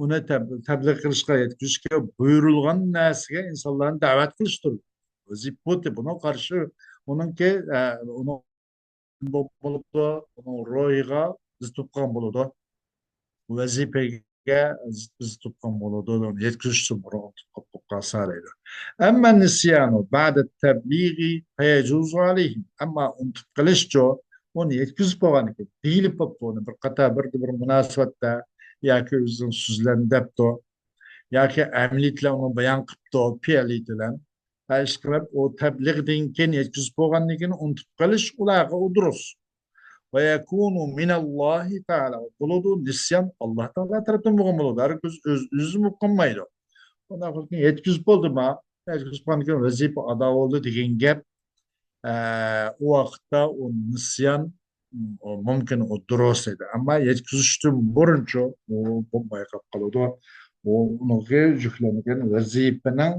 ئۇنى تەب-، تەبلىغ قىلىشقا، يەتكۈزۈشكە بۇيرۇلغان نەرسىگە ئىنسانلارنى دەۋەت قىلىشتۇر. ۋەزىپە بۇ، بۇنىڭ قارشى، ئۇنىڭكى، ئە، ئۇنىڭ بولۇپتۇ، ئۇنىڭ روھىغا زىت بولۇپ قالغان بولىدۇ. ۋەزىپىگە زىت، زىت بولۇپ قالغان بولىدۇ. يەتكۈزۈشتىن بۇرۇن ئۇنتۇپ قالسا دەيدۇ. أما النسيان بعد التبليغ فيجوز عليهم. ئەمما ئۇنتۇپ قېلىشچۇ، ئۇنى يەتكۈزۈپ بولغاندىن كېيىن، دېيىلىپ بوپتۇ، ئۇنى بىر قاتار بىر، بىر مۇناسىۋەتتە ياكى ئۆزىنىڭ سۆزلىرىنى دەپتۇ، ياكى ئەمەلىيەتلەر ئۇنى بايان قىپتۇ، پېئىلى بىلەن. ھە، ئىشقىلىپ، ئۇ تەبلىغدىن كېيىن، يەتكۈزۈپ بولغاندىن كېيىن ئۇنتۇپ قېلىش ئۇلارغا ئۇ دۇرۇس. ويكون من الله تعالى. بولىدۇ، نىسيان ئاللا تائالا تەرىپىدىن بولغان بولىدۇ. ھەرگىز ئۆز، ئۆزى بولۇپ قالمايدۇ. ئۇنداق بولسا يەتكۈزۈپ بولدىما؟ يەتكۈزۈپ بولغاندىن كېيىن ۋەزىپە ئادا بولدى دېگەن گەپ. ئە، ئۇ ۋاقىتتا ئۇ نىسيان، ئۇ مۇمكىن، ئۇ دۇرۇس ئىدى. ئەمما يەتكۈزۈشتىن بۇرۇنچۇ ئۇ بولماي قالىدۇ. ئۇ ئۇنىڭغا يۈكلەنگەن ۋەزىپىنىڭ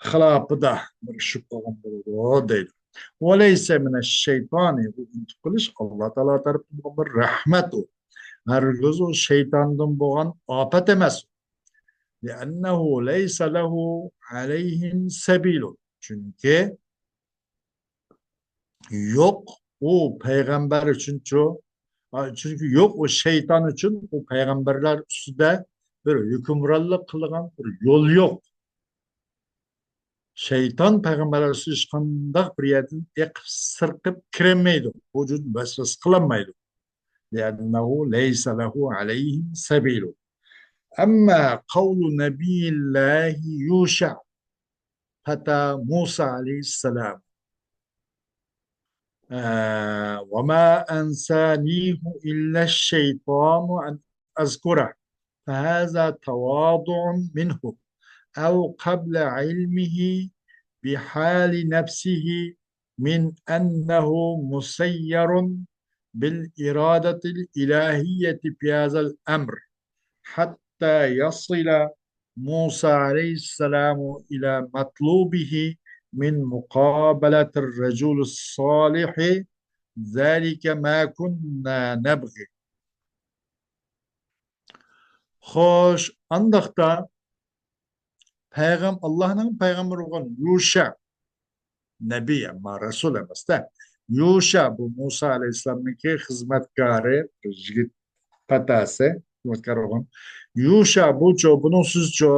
خىلاپىدا بىر ئىش بولۇپ قالغان بولىدۇ دەيدۇ. وليس من الشيطان، بۇ ئۇنتۇپ قېلىش ئاللا تائالا تەرىپىدىن بولغان بىر رەھمەت ئۇ. ھەرگىز ئۇ شەيتاندىن بولغان ئاپەت ئەمەس. لأنه ليس له عليهم سبيل. چۈنكى يوق ئۇ پەيغەمبەر ئۈچۈنچۇ، ئا، چۈنكى يوق ئۇ شەيتان ئۈچۈن، ئۇ پەيغەمبەرلەر ئۈستىدە بىر ھۆكۈمرانلىق قىلىدىغان بىر يول يوق. شەيتان پەيغەمبەرلەر ئۈستىگە ھېچقانداق بىر يەردىن ئېقىپ، سىرقىپ كىرەلمەيدۇ. ۋۇجۇد ۋەسۋەسە قىلالمايدۇ. لأنه ليس له عليهم سبيل. أما قول نبي الله يوشع فتى موسى عليه السلام، آه، وما أنسانيه إلا الشيطان أن أذكره، فهذا تواضع منه، أو قبل علمه بحال نفسه من أنه مسير بالإرادة الإلهية في هذا الأمر، حتى يصل موسى عليه السلام إلى مطلوبه من مقابلة الرجل الصالح، ذلك ما كنا نبغي. خوش، ئانداقتا پەيغەم-، ئاللانىڭ پەيغەمبىرى بولغان يۇشا نەبىي، ئەمما رەسۇل ئەمەستە. يۇشا بۇ مۇسا ئەلەيھىسسالامنىڭكى خىزمەتكارى، بىر يىگىت پەتاسى، خىزمەتكار بولغان. يۇشا بۇچۇ، بۇنىڭ سۆزىچۇ،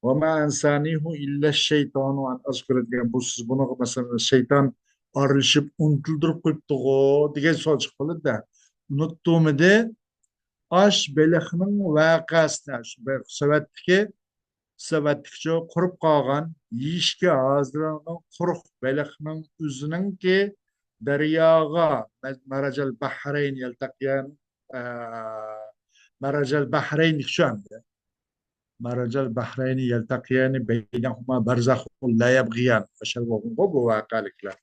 وما أنسانيه إلا الشيطان أن أذكره دېگەن بۇ سۆز، بۇنىڭغا مەسىلەن شەيتان ئارىلىشىپ ئۇنتۇلدۇرۇپ قويۇپتىغۇ دېگەن سوئال چىقىپ قالىدۇ-دە. ئۇنتۇمىدى؟ ئاش بېلىقنىڭ ۋەقەسىدە، شۇ بە-، سەۋەتتىكى، سەۋەتتىكىچۇ قۇرۇپ قالغان، يېيىشكە ھازىرلانغان قۇرۇق بېلىقنىڭ ئۆزىنىڭكى دەرياغا، مە-، مەرەجەل بەھرەين يەلتەقىيان، ئە، مەرەجەل بەھرەين شۇ ئەمدى. مەرەجەل بەھرەين يەلتەقىيانى بەينەھۇما بەرزەخۇن لا يەبغىيان. ئاشۇ بولغانغۇ بۇ ۋەقەلىكلەر.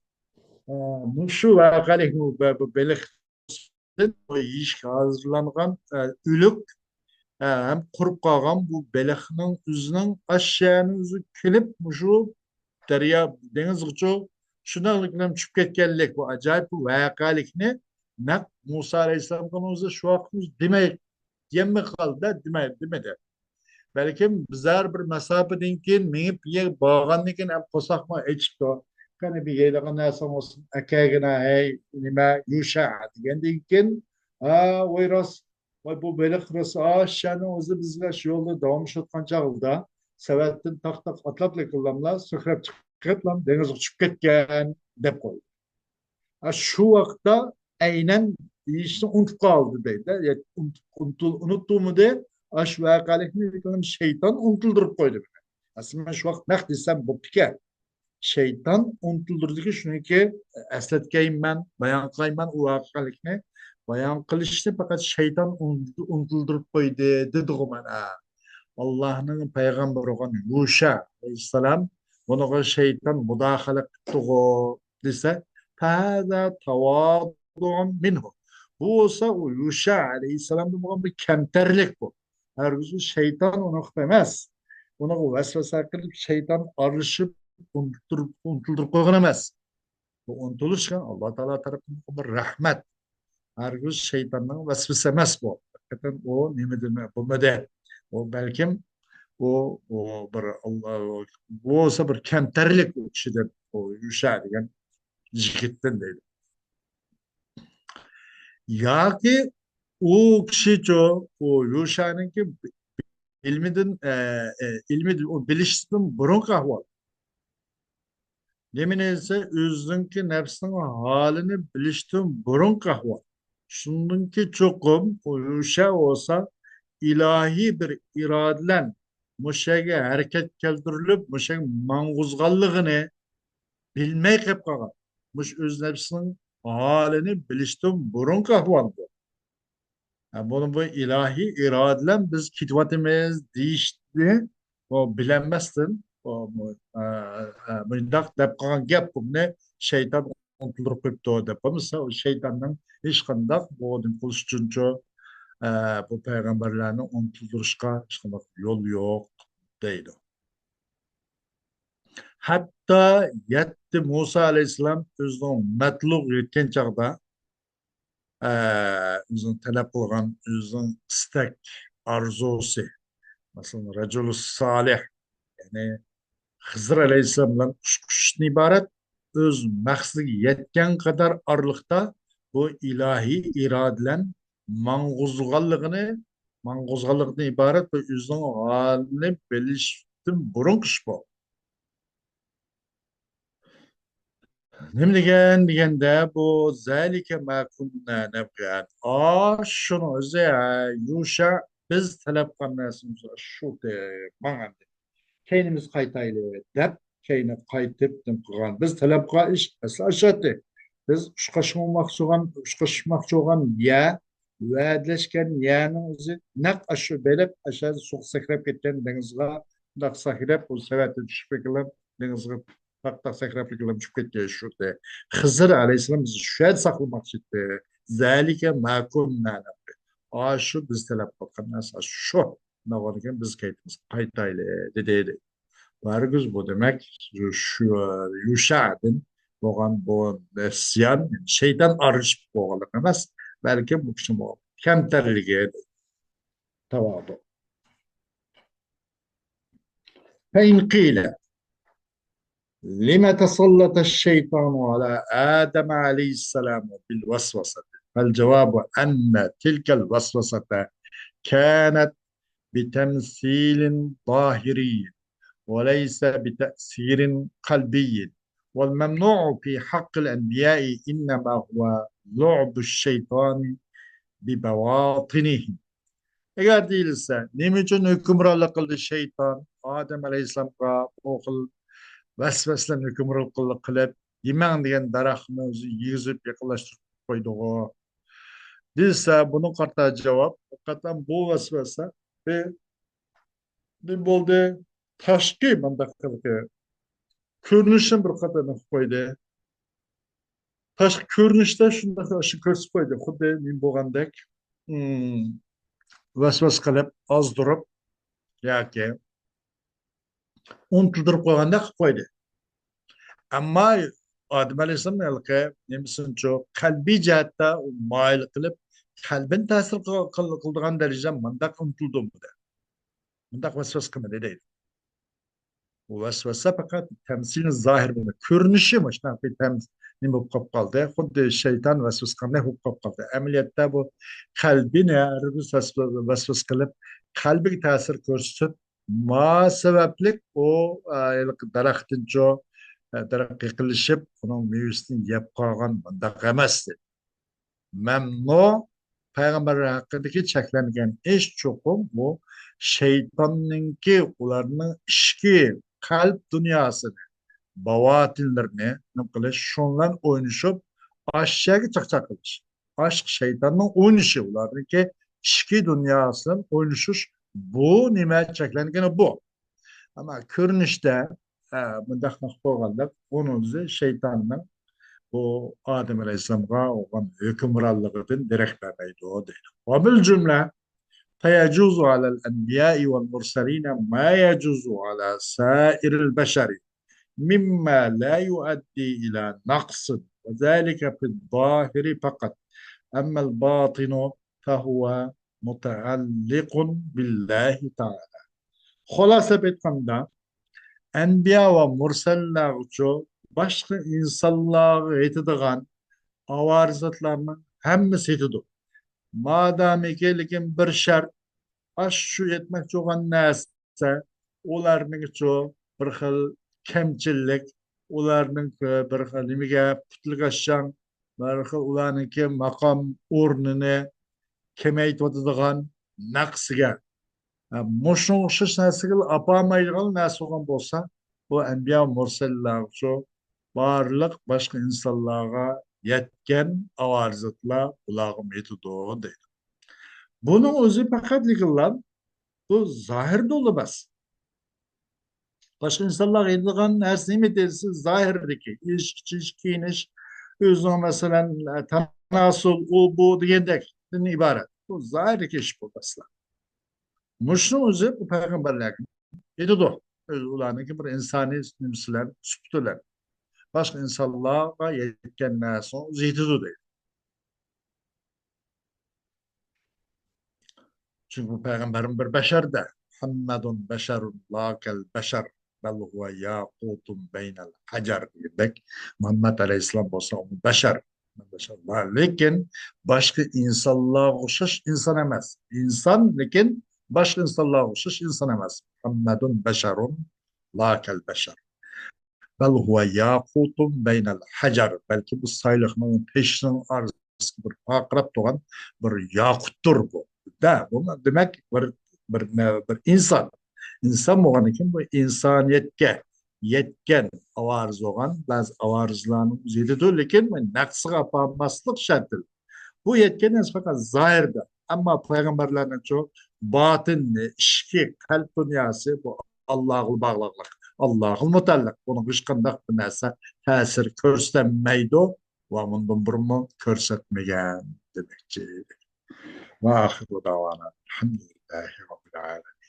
ئە، مۇشۇ ۋەقەلىك بۇ، بۇ بېلىق يېيىشكە ھازىرلانغان، ئە، ئۆلۈك، ئە، ھەم قۇرۇپ قالغان بۇ بېلىقنىڭ ئۆزىنىڭ ئاشۇ يەرنىڭ ئۆزىگە كېلىپ، مۇشۇ دەريا، دېڭىزغىچۇ شۇنداقلىق بىلەن چۈشۈپ كەتكەنلىك، بۇ ئاجايىپ بۇ ۋەقەلىكنى نەق مۇسا ئەلەيھىسسالامغا ئۆزى شۇ ۋاقىت ئۆزى دېمەي، دېيەلمەي قالدى-دە، دېمەي، دېمىدى. بەلكىم بىزار بىر مەساپىدىن كېيىن مېڭىپ يەپ بارغاندىن كېيىن ھەم قورساقمۇ ئېچىپتۇ. قېنى بىر يەيدىغان نەرسەڭ بولسۇن، ئەكەلگىنە، ھەي، نېمە، يۇشا، دېگەندىن كېيىن، ھا، ۋاي راست، ۋاي بۇ بېلىق راست، ئاشۇنىڭ ئۆزى بىزگە شۇ يولدا داۋاملىشىۋاتقان چاغدا سەۋەتتىن تاق-تاق ئاتلاپلا كېلىپلا، سۆكرەپ چىقىپلا دېڭىزغا چۈشۈپ كەتكەن، دەپ قويدى. ھە، شۇ ۋاقىتتا ئەينەن يېيىشنى ئۇنتۇپ قالدى دەيدۇ. يا، ئۇنتۇپ، ئۇنتۇل-، ئۇنتۇمىدى؟ ئاشۇ ۋەقەلىكنى شەيتان ئۇنتۇلدۇرۇپ قويدى مېنى. ئەسلى مەن شۇ ۋاقىت نەق دېسەم بوپتىكەن. شەيتان ئۇنتۇلدۇردىكى شۇنىڭكى ئەسلەتكەيمەن، بايان قىلايمەن ئۇ ۋەقەلىكنى. بايان قىلىشنى پەقەت شەيتان ئۇنتۇ-، ئۇنتۇلدۇرۇپ قويدى دېدىغۇ مانا. ئاللانىڭ پەيغەمبىرى بولغان يۇشا ئەلەيھىسسالام بۇنىڭغا شەيتان مۇداخىلە قىپتىغۇ دېسە، فهذا تواضع منه. بۇ بولسا ئۇ يۇشا ئەلەيھىسسالامدا بولغان بىر كەمتەرلىك بۇ. ھەرگىز شەيتان ئۇنىڭغا ئەمەس. ئۇنىڭغا ۋەسۋەسە قىلىپ، شەيتان ئارىلىشىپ، ئۇنتۇلدۇرۇپ، ئۇنتۇلدۇرۇپ قويغان ئەمەس. بۇ ئۇنتۇلۇش ئاللا تائالا تەرىپىدىن بىر رەھمەت. ھەرگىز شەيتاننىڭ ۋەسۋەسە ئەمەس بۇ. ھەقىقەتەن ئۇ نېمىدىن بولمىدى. ئۇ بەلكىم ئۇ، ئۇ بىر، بۇ بولسا بىر كەمتەرلىك ئۇ كىشىدىن، ئۇ يۇشا دېگەن يىگىتتىن دەيدۇ. ياكى ئۇ كىشىچۇ، ئۇ يۇشانىڭكى ئىلمىدىن، ئە، ئە، ئىلمىدىن، ئۇ بىلىشتىن بۇرۇنقى ئەھۋال. نېمىنى دېسە، ئۆزىنىڭكى نەپسىنىڭ ھالىنى بىلىشتىن بۇرۇنقى ئەھۋال. شۇندىنكى چوقۇم ئۇ يۇشا بولسا ئىلاھىي بىر ئىرادە بىلەن مۇشۇ يەرگە ھەرىكەت كەلتۈرۈلۈپ، مۇشۇ يەرگە ماڭغۇزغانلىقىنى بىلمەي قېلىپ قالغان. مۇشۇ ئۆز نەپسىنىڭ ھالىنى بىلىشتىن بۇرۇنقى ئەھۋال بۇ. ھە، بۇنى بۇ ئىلاھىي ئىرادە بىلەن بىز كېتىۋاتىمىز دېيىشنى ئۇ بىلەلمەستىن، ئۇ، ئە، ئە، مۇنداق دەپ قالغان گەپ، بۇنى شەيتان ئۇنتۇلدۇرۇپ قويۇپتۇ دەپ بولمىسا، ئۇ شەيتاننىڭ ھېچقانداق بۇ نېمە قىلىش ئۈچۈنچۇ، ئە، بۇ پەيغەمبەرلەرنى ئۇنتۇلدۇرۇشقا ھېچقانداق يول يوق دەيدۇ. ھەتتا يەتتە مۇسا ئەلەيھىسسالام ئۆزىنىڭ مەتلۇغ يەتكەن چاغدا، ئە، ئۆزىنىڭ تەلەپ قىلغان، ئۆزىنىڭ ئىستەك، ئارزۇسى، مەسىلەن، رەجۇلۇس سالىھ، يەنى خىزىر ئەلەيھىسسالام بىلەن ئۇچۇشتىن ئىبارەت، ئۆز مەقسىتىگە يەتكەن قەدەر ئارىلىقتا بۇ ئىلاھىي ئىرادە بىلەن ماڭغۇزغانلىقىنى، ماڭغۇزغانلىقىدىن ئىبارەت بۇ ئۆزىنىڭ ھالىنى بىلىشتىن بۇرۇنقى ئىش بۇ. نېمە دېگەن دېگەندە، بۇ زەلىكە ما كۇننا نەبغى. ئاشۇنىڭ ئۆزى، ھە، يۇشا، بىز تەلەپ قىلغان نەرسىمىز شۇ، ماڭ ئەمدى. كەينىمىزگە قايتايلى دەپ، كەينىگە قايتىپ نېمە قىلغان. بىز تەلەپ قىلغان ئىش ئەسلى ئاشۇ ئىدى. بىز ئۇچراشماقچى بولغان، ئۇچراشماقچى بولغان يەر، ۋەدىلەشكەن يەرنىڭ ئۆزى نەق ئاشۇ بېلىق ئاشۇ سۇغا سەكرەپ كەتكەن دېڭىزغا، مۇنداق سەكرەپ، ئۇ سەۋەتتىن چۈشۈپ كېلىپ، دېڭىزغا تاق-تاق سەكرەپ كېلىپ چۈشۈپ كەتكەن شۇ. خىزىر ئەلەيھىسسالام بىزنى شۇ يەردە ساقلىماقچى ئىدى. زەلىكە ما كۇننا نەبغى. ئاشۇ بىز تەلەپ قىلغان نەرسە شۇ. ناۋانكەن بىز كەيتىمىز قايتايلى، دېدى. ھەرگىز بۇ دېمەك، شۇ يۇشەدىن بولغان بۇ نەسيان، شەيتان ئارىلىشىپ بولغانلىق ئەمەس، بەلكى بۇ كىشى بولغان كەمتەرلىكى، تاۋادۇ. فإن قيل لم تسلط الشيطان على آدم عليه السلام بالوسوسة؟ فالجواب أن تلك الوسوسة كانت بتمثيل ظاهري وليس بتأثير قلبي، والممنوع في حق الأنبياء إنما هو لعب الشيطان ببواطنهم. ئەگەر دېيىلسە، نېمە ئۈچۈن ھۆكۈمرانلىق قىلدى شەيتان ئادەم ئەلەيھىسسالامغا بۇ خىل ۋەسۋەسىلەرنى ھۆكۈمرانلىق قىلىپ، يېمەڭ دېگەن دەرەخنى ئۆزى يېگۈزۈپ يېقىنلاشتۇرۇپ قويدىغۇ دېسە، بۇنىڭغا قارىتا جاۋاب، ھەقىقەتەن بۇ ۋەسۋەسە بىر نېمە بولدى؟ تاشقى مۇنداق قىلىقى كۆرۈنۈشنى بىر قاتار نېمە قىلىپ قويدى. تاشقى كۆرۈنۈشتە شۇنداق ئاشۇ كۆرسىتىپ قويدى. خۇددى نېمە بولغاندەك، ئىم، ۋەسۋەسە قىلىپ، ئازدۇرۇپ ياكى ئۇنتۇلدۇرۇپ قويغاندەك قىلىپ قويدى. ئەمما ئادەم ئەلەيھىسسالام ھېلىقى نېمىسىنىچۇ قەلبىي جەھەتتە ئۇ مايىل قىلىپ، قەلبىنى تەسىر قىل-، قىل-، قىلىدىغان دەرىجىدە مۇنداق ئۇنتۇلدىمۇ دەپ. مۇنداق ۋەسۋەسە قىلمىدى دەيدۇ. ئۇ ۋەسۋەسە پەقەت تەمسىلى زاھىر بىلەن، كۆرۈنۈشى مۇشۇنداق بىر تەمس-، نېمە بولۇپ قاپ قالدى. خۇددى شەيتان ۋەسۋەسە قىلغاندەك بولۇپ قاپ قالدى. ئەمەلىيەتتە بۇ قەلبىنى ھەرگىز ۋەسۋە-، ۋەسۋەسە قىلىپ، قەلبىگە تەسىر كۆرسىتىپ، ما سەۋەبلىك ئۇ، ئە، ھېلىقى دەرەختىنچۇ، ئە، دەرەخ يېقىنلىشىپ، ئۇنىڭ مېۋىسىنى يەپ قالغان مۇنداق ئەمەستى. مەمنۇ، پەيغەمبەر ھەققىدىكى چەكلەنگەن ئىش چوقۇم بۇ شەيتاننىڭكى، ئۇلارنىڭ ئىچكى قەلب دۇنياسىنى، باۋاتىنلىرىنى نېمە قىلىش، شۇنىڭ بىلەن ئوينىشىپ، ئاشۇ يەرگە چاقچاق قىلىش. ئاشۇ شەيتاننىڭ ئوينىشى، ئۇلارنىڭكى ئىچكى دۇنياسىدىن ئوينىشىش، بۇ نېمە چەكلەنگىنى بۇ. ئەمما كۆرۈنۈشتە، ھە، مۇنداق قىلىپ قويغاندا، ئۇنىڭ ئۆزى شەيتاننىڭ بۇ ئادەم ئەلەيھىسسالامغا بولغان ھۆكۈمرانلىقىدىن دېرەك بەرمەيدۇ دەيدۇ. وبالجملة فيجوز على الأنبياء والمرسلين ما يجوز على سائر البشر مما لا يؤدي إلى نقص، وذلك في الظاهر فقط، أما الباطن فهو متعلق بالله تعالى. خۇلاسە ئېيتقاندا، ئەنبىيا ۋە مۇرسەللەرگىچۇ باشقا ئىنسانلارغا يېتىدىغان ئاۋارە زاتلارنىڭ ھەممىسى يېتىدۇ. مادامىكى، لېكىن بىر شەرت، ئاشۇ يەتمەكچى بولغان نەرسە ئۇلارنىڭچۇ بىر خىل كەمچىللىك، ئۇلارنىڭ بىر خىل نېمىگە پۇتلىغاششاڭ، بىر خىل ئۇلارنىڭكى ماقام ئورنىنى كېمەيتىۋاتىدىغان، نەقسىگە، ھە، مۇشۇنىڭغا ئوخشاش نەرسىگىلا ئاپارمايدىغان نەرسە بولغان بولسا، بۇ ئەنبىيا مۇرسەللەرگىچۇ بارلىق باشقا ئىنسانلارغا يەتكەن ئاۋارە زاتلار بۇلارغىمۇ يېتىدۇ دەيدۇ. بۇنىڭ ئۆزى پەقەت لېكىنلا بۇ زاھىردىلا ئەمەس. باشقا ئىنسانلارغا يېتىدىغان نەرسە نېمە دېسە، زاھىردىكى ئېيتىش، ئىچىش، كىيىنىش، ئۆزىنىڭ مەسىلەن تاناسۇل، ئۇ بۇ دېگەندەكتىن ئىبارەت. بۇ زاھىردىكى ئىش بۇ ئەسلا. مۇشۇنىڭ ئۆزى بۇ پەيغەمبەرلەرگە يېتىدۇ. ئۆزى ئۇلارنىڭكى بىر ئىنسانىي نېمىسى بىلەن، سۈپىتى بىلەن. باشقا ئىنسانلارغا يەتكەن نەرسىنىڭ ئۆزى يېتىدۇ دەيدۇ. چۈنكى بۇ پەيغەمبەرمۇ بىر بەشەر-دە. مۇھەممەدۇن بەشەرۇن لا كەل بەشەر. بەل ھۇۋە ياقۇتۇن بەينەل ھەجەر دېگەندەك، مۇھەممەد ئەلەيھىسسالام بولسا ئۇ بەشەر. بەشەر. لېكىن باشقا ئىنسانلارغا ئوخشاش ئىنسان ئەمەس. ئىنسان، لېكىن باشقا ئىنسانلارغا ئوخشاش ئىنسان ئەمەس. مۇھەممەدۇن بەشەرۇن لا كەل بەشەر. بەل ھۇۋە ياقۇتۇن بەينەل ھەجەر. بەلكى بۇ سايلىقنىڭ تېشىنىڭ ئارىسىدا بىر پارقىراپ تۇرغان بىر ياقۇتتۇر بۇ. دە، بۇ دېمەك بىر، بىر، بىر ئىنسان. ئىنسان بولغاندىن كېيىن بۇ ئىنسانىيەتكە يەتكەن ئاۋارىز بولغان بەزى ئاۋارىزلارنىڭ ئۆزى يېتىدۇ، لېكىن نەقسىگە ئاپارماسلىق شەرتى بىلەن. بۇ يەتكەن نەرسە پەقەت زاھىردا. ئەمما پەيغەمبەرلەرنىڭچۇ باتىنى، ئىچكى قەلب دۇنياسى بۇ ئاللاغا باغلىقلىق، ئاللاغا مۇتەللىق. بۇنىڭغا ھېچقانداق بىر نەرسە تەسىر كۆرسىتەلمەيدۇ ۋە مۇندىن بۇرۇنمۇ كۆرسەتمىگەن دېمەكچى. ۋە ئاخىرۇ داۋانا ئەلھەمدۇلىللاھى رەببىل ئالەمىن.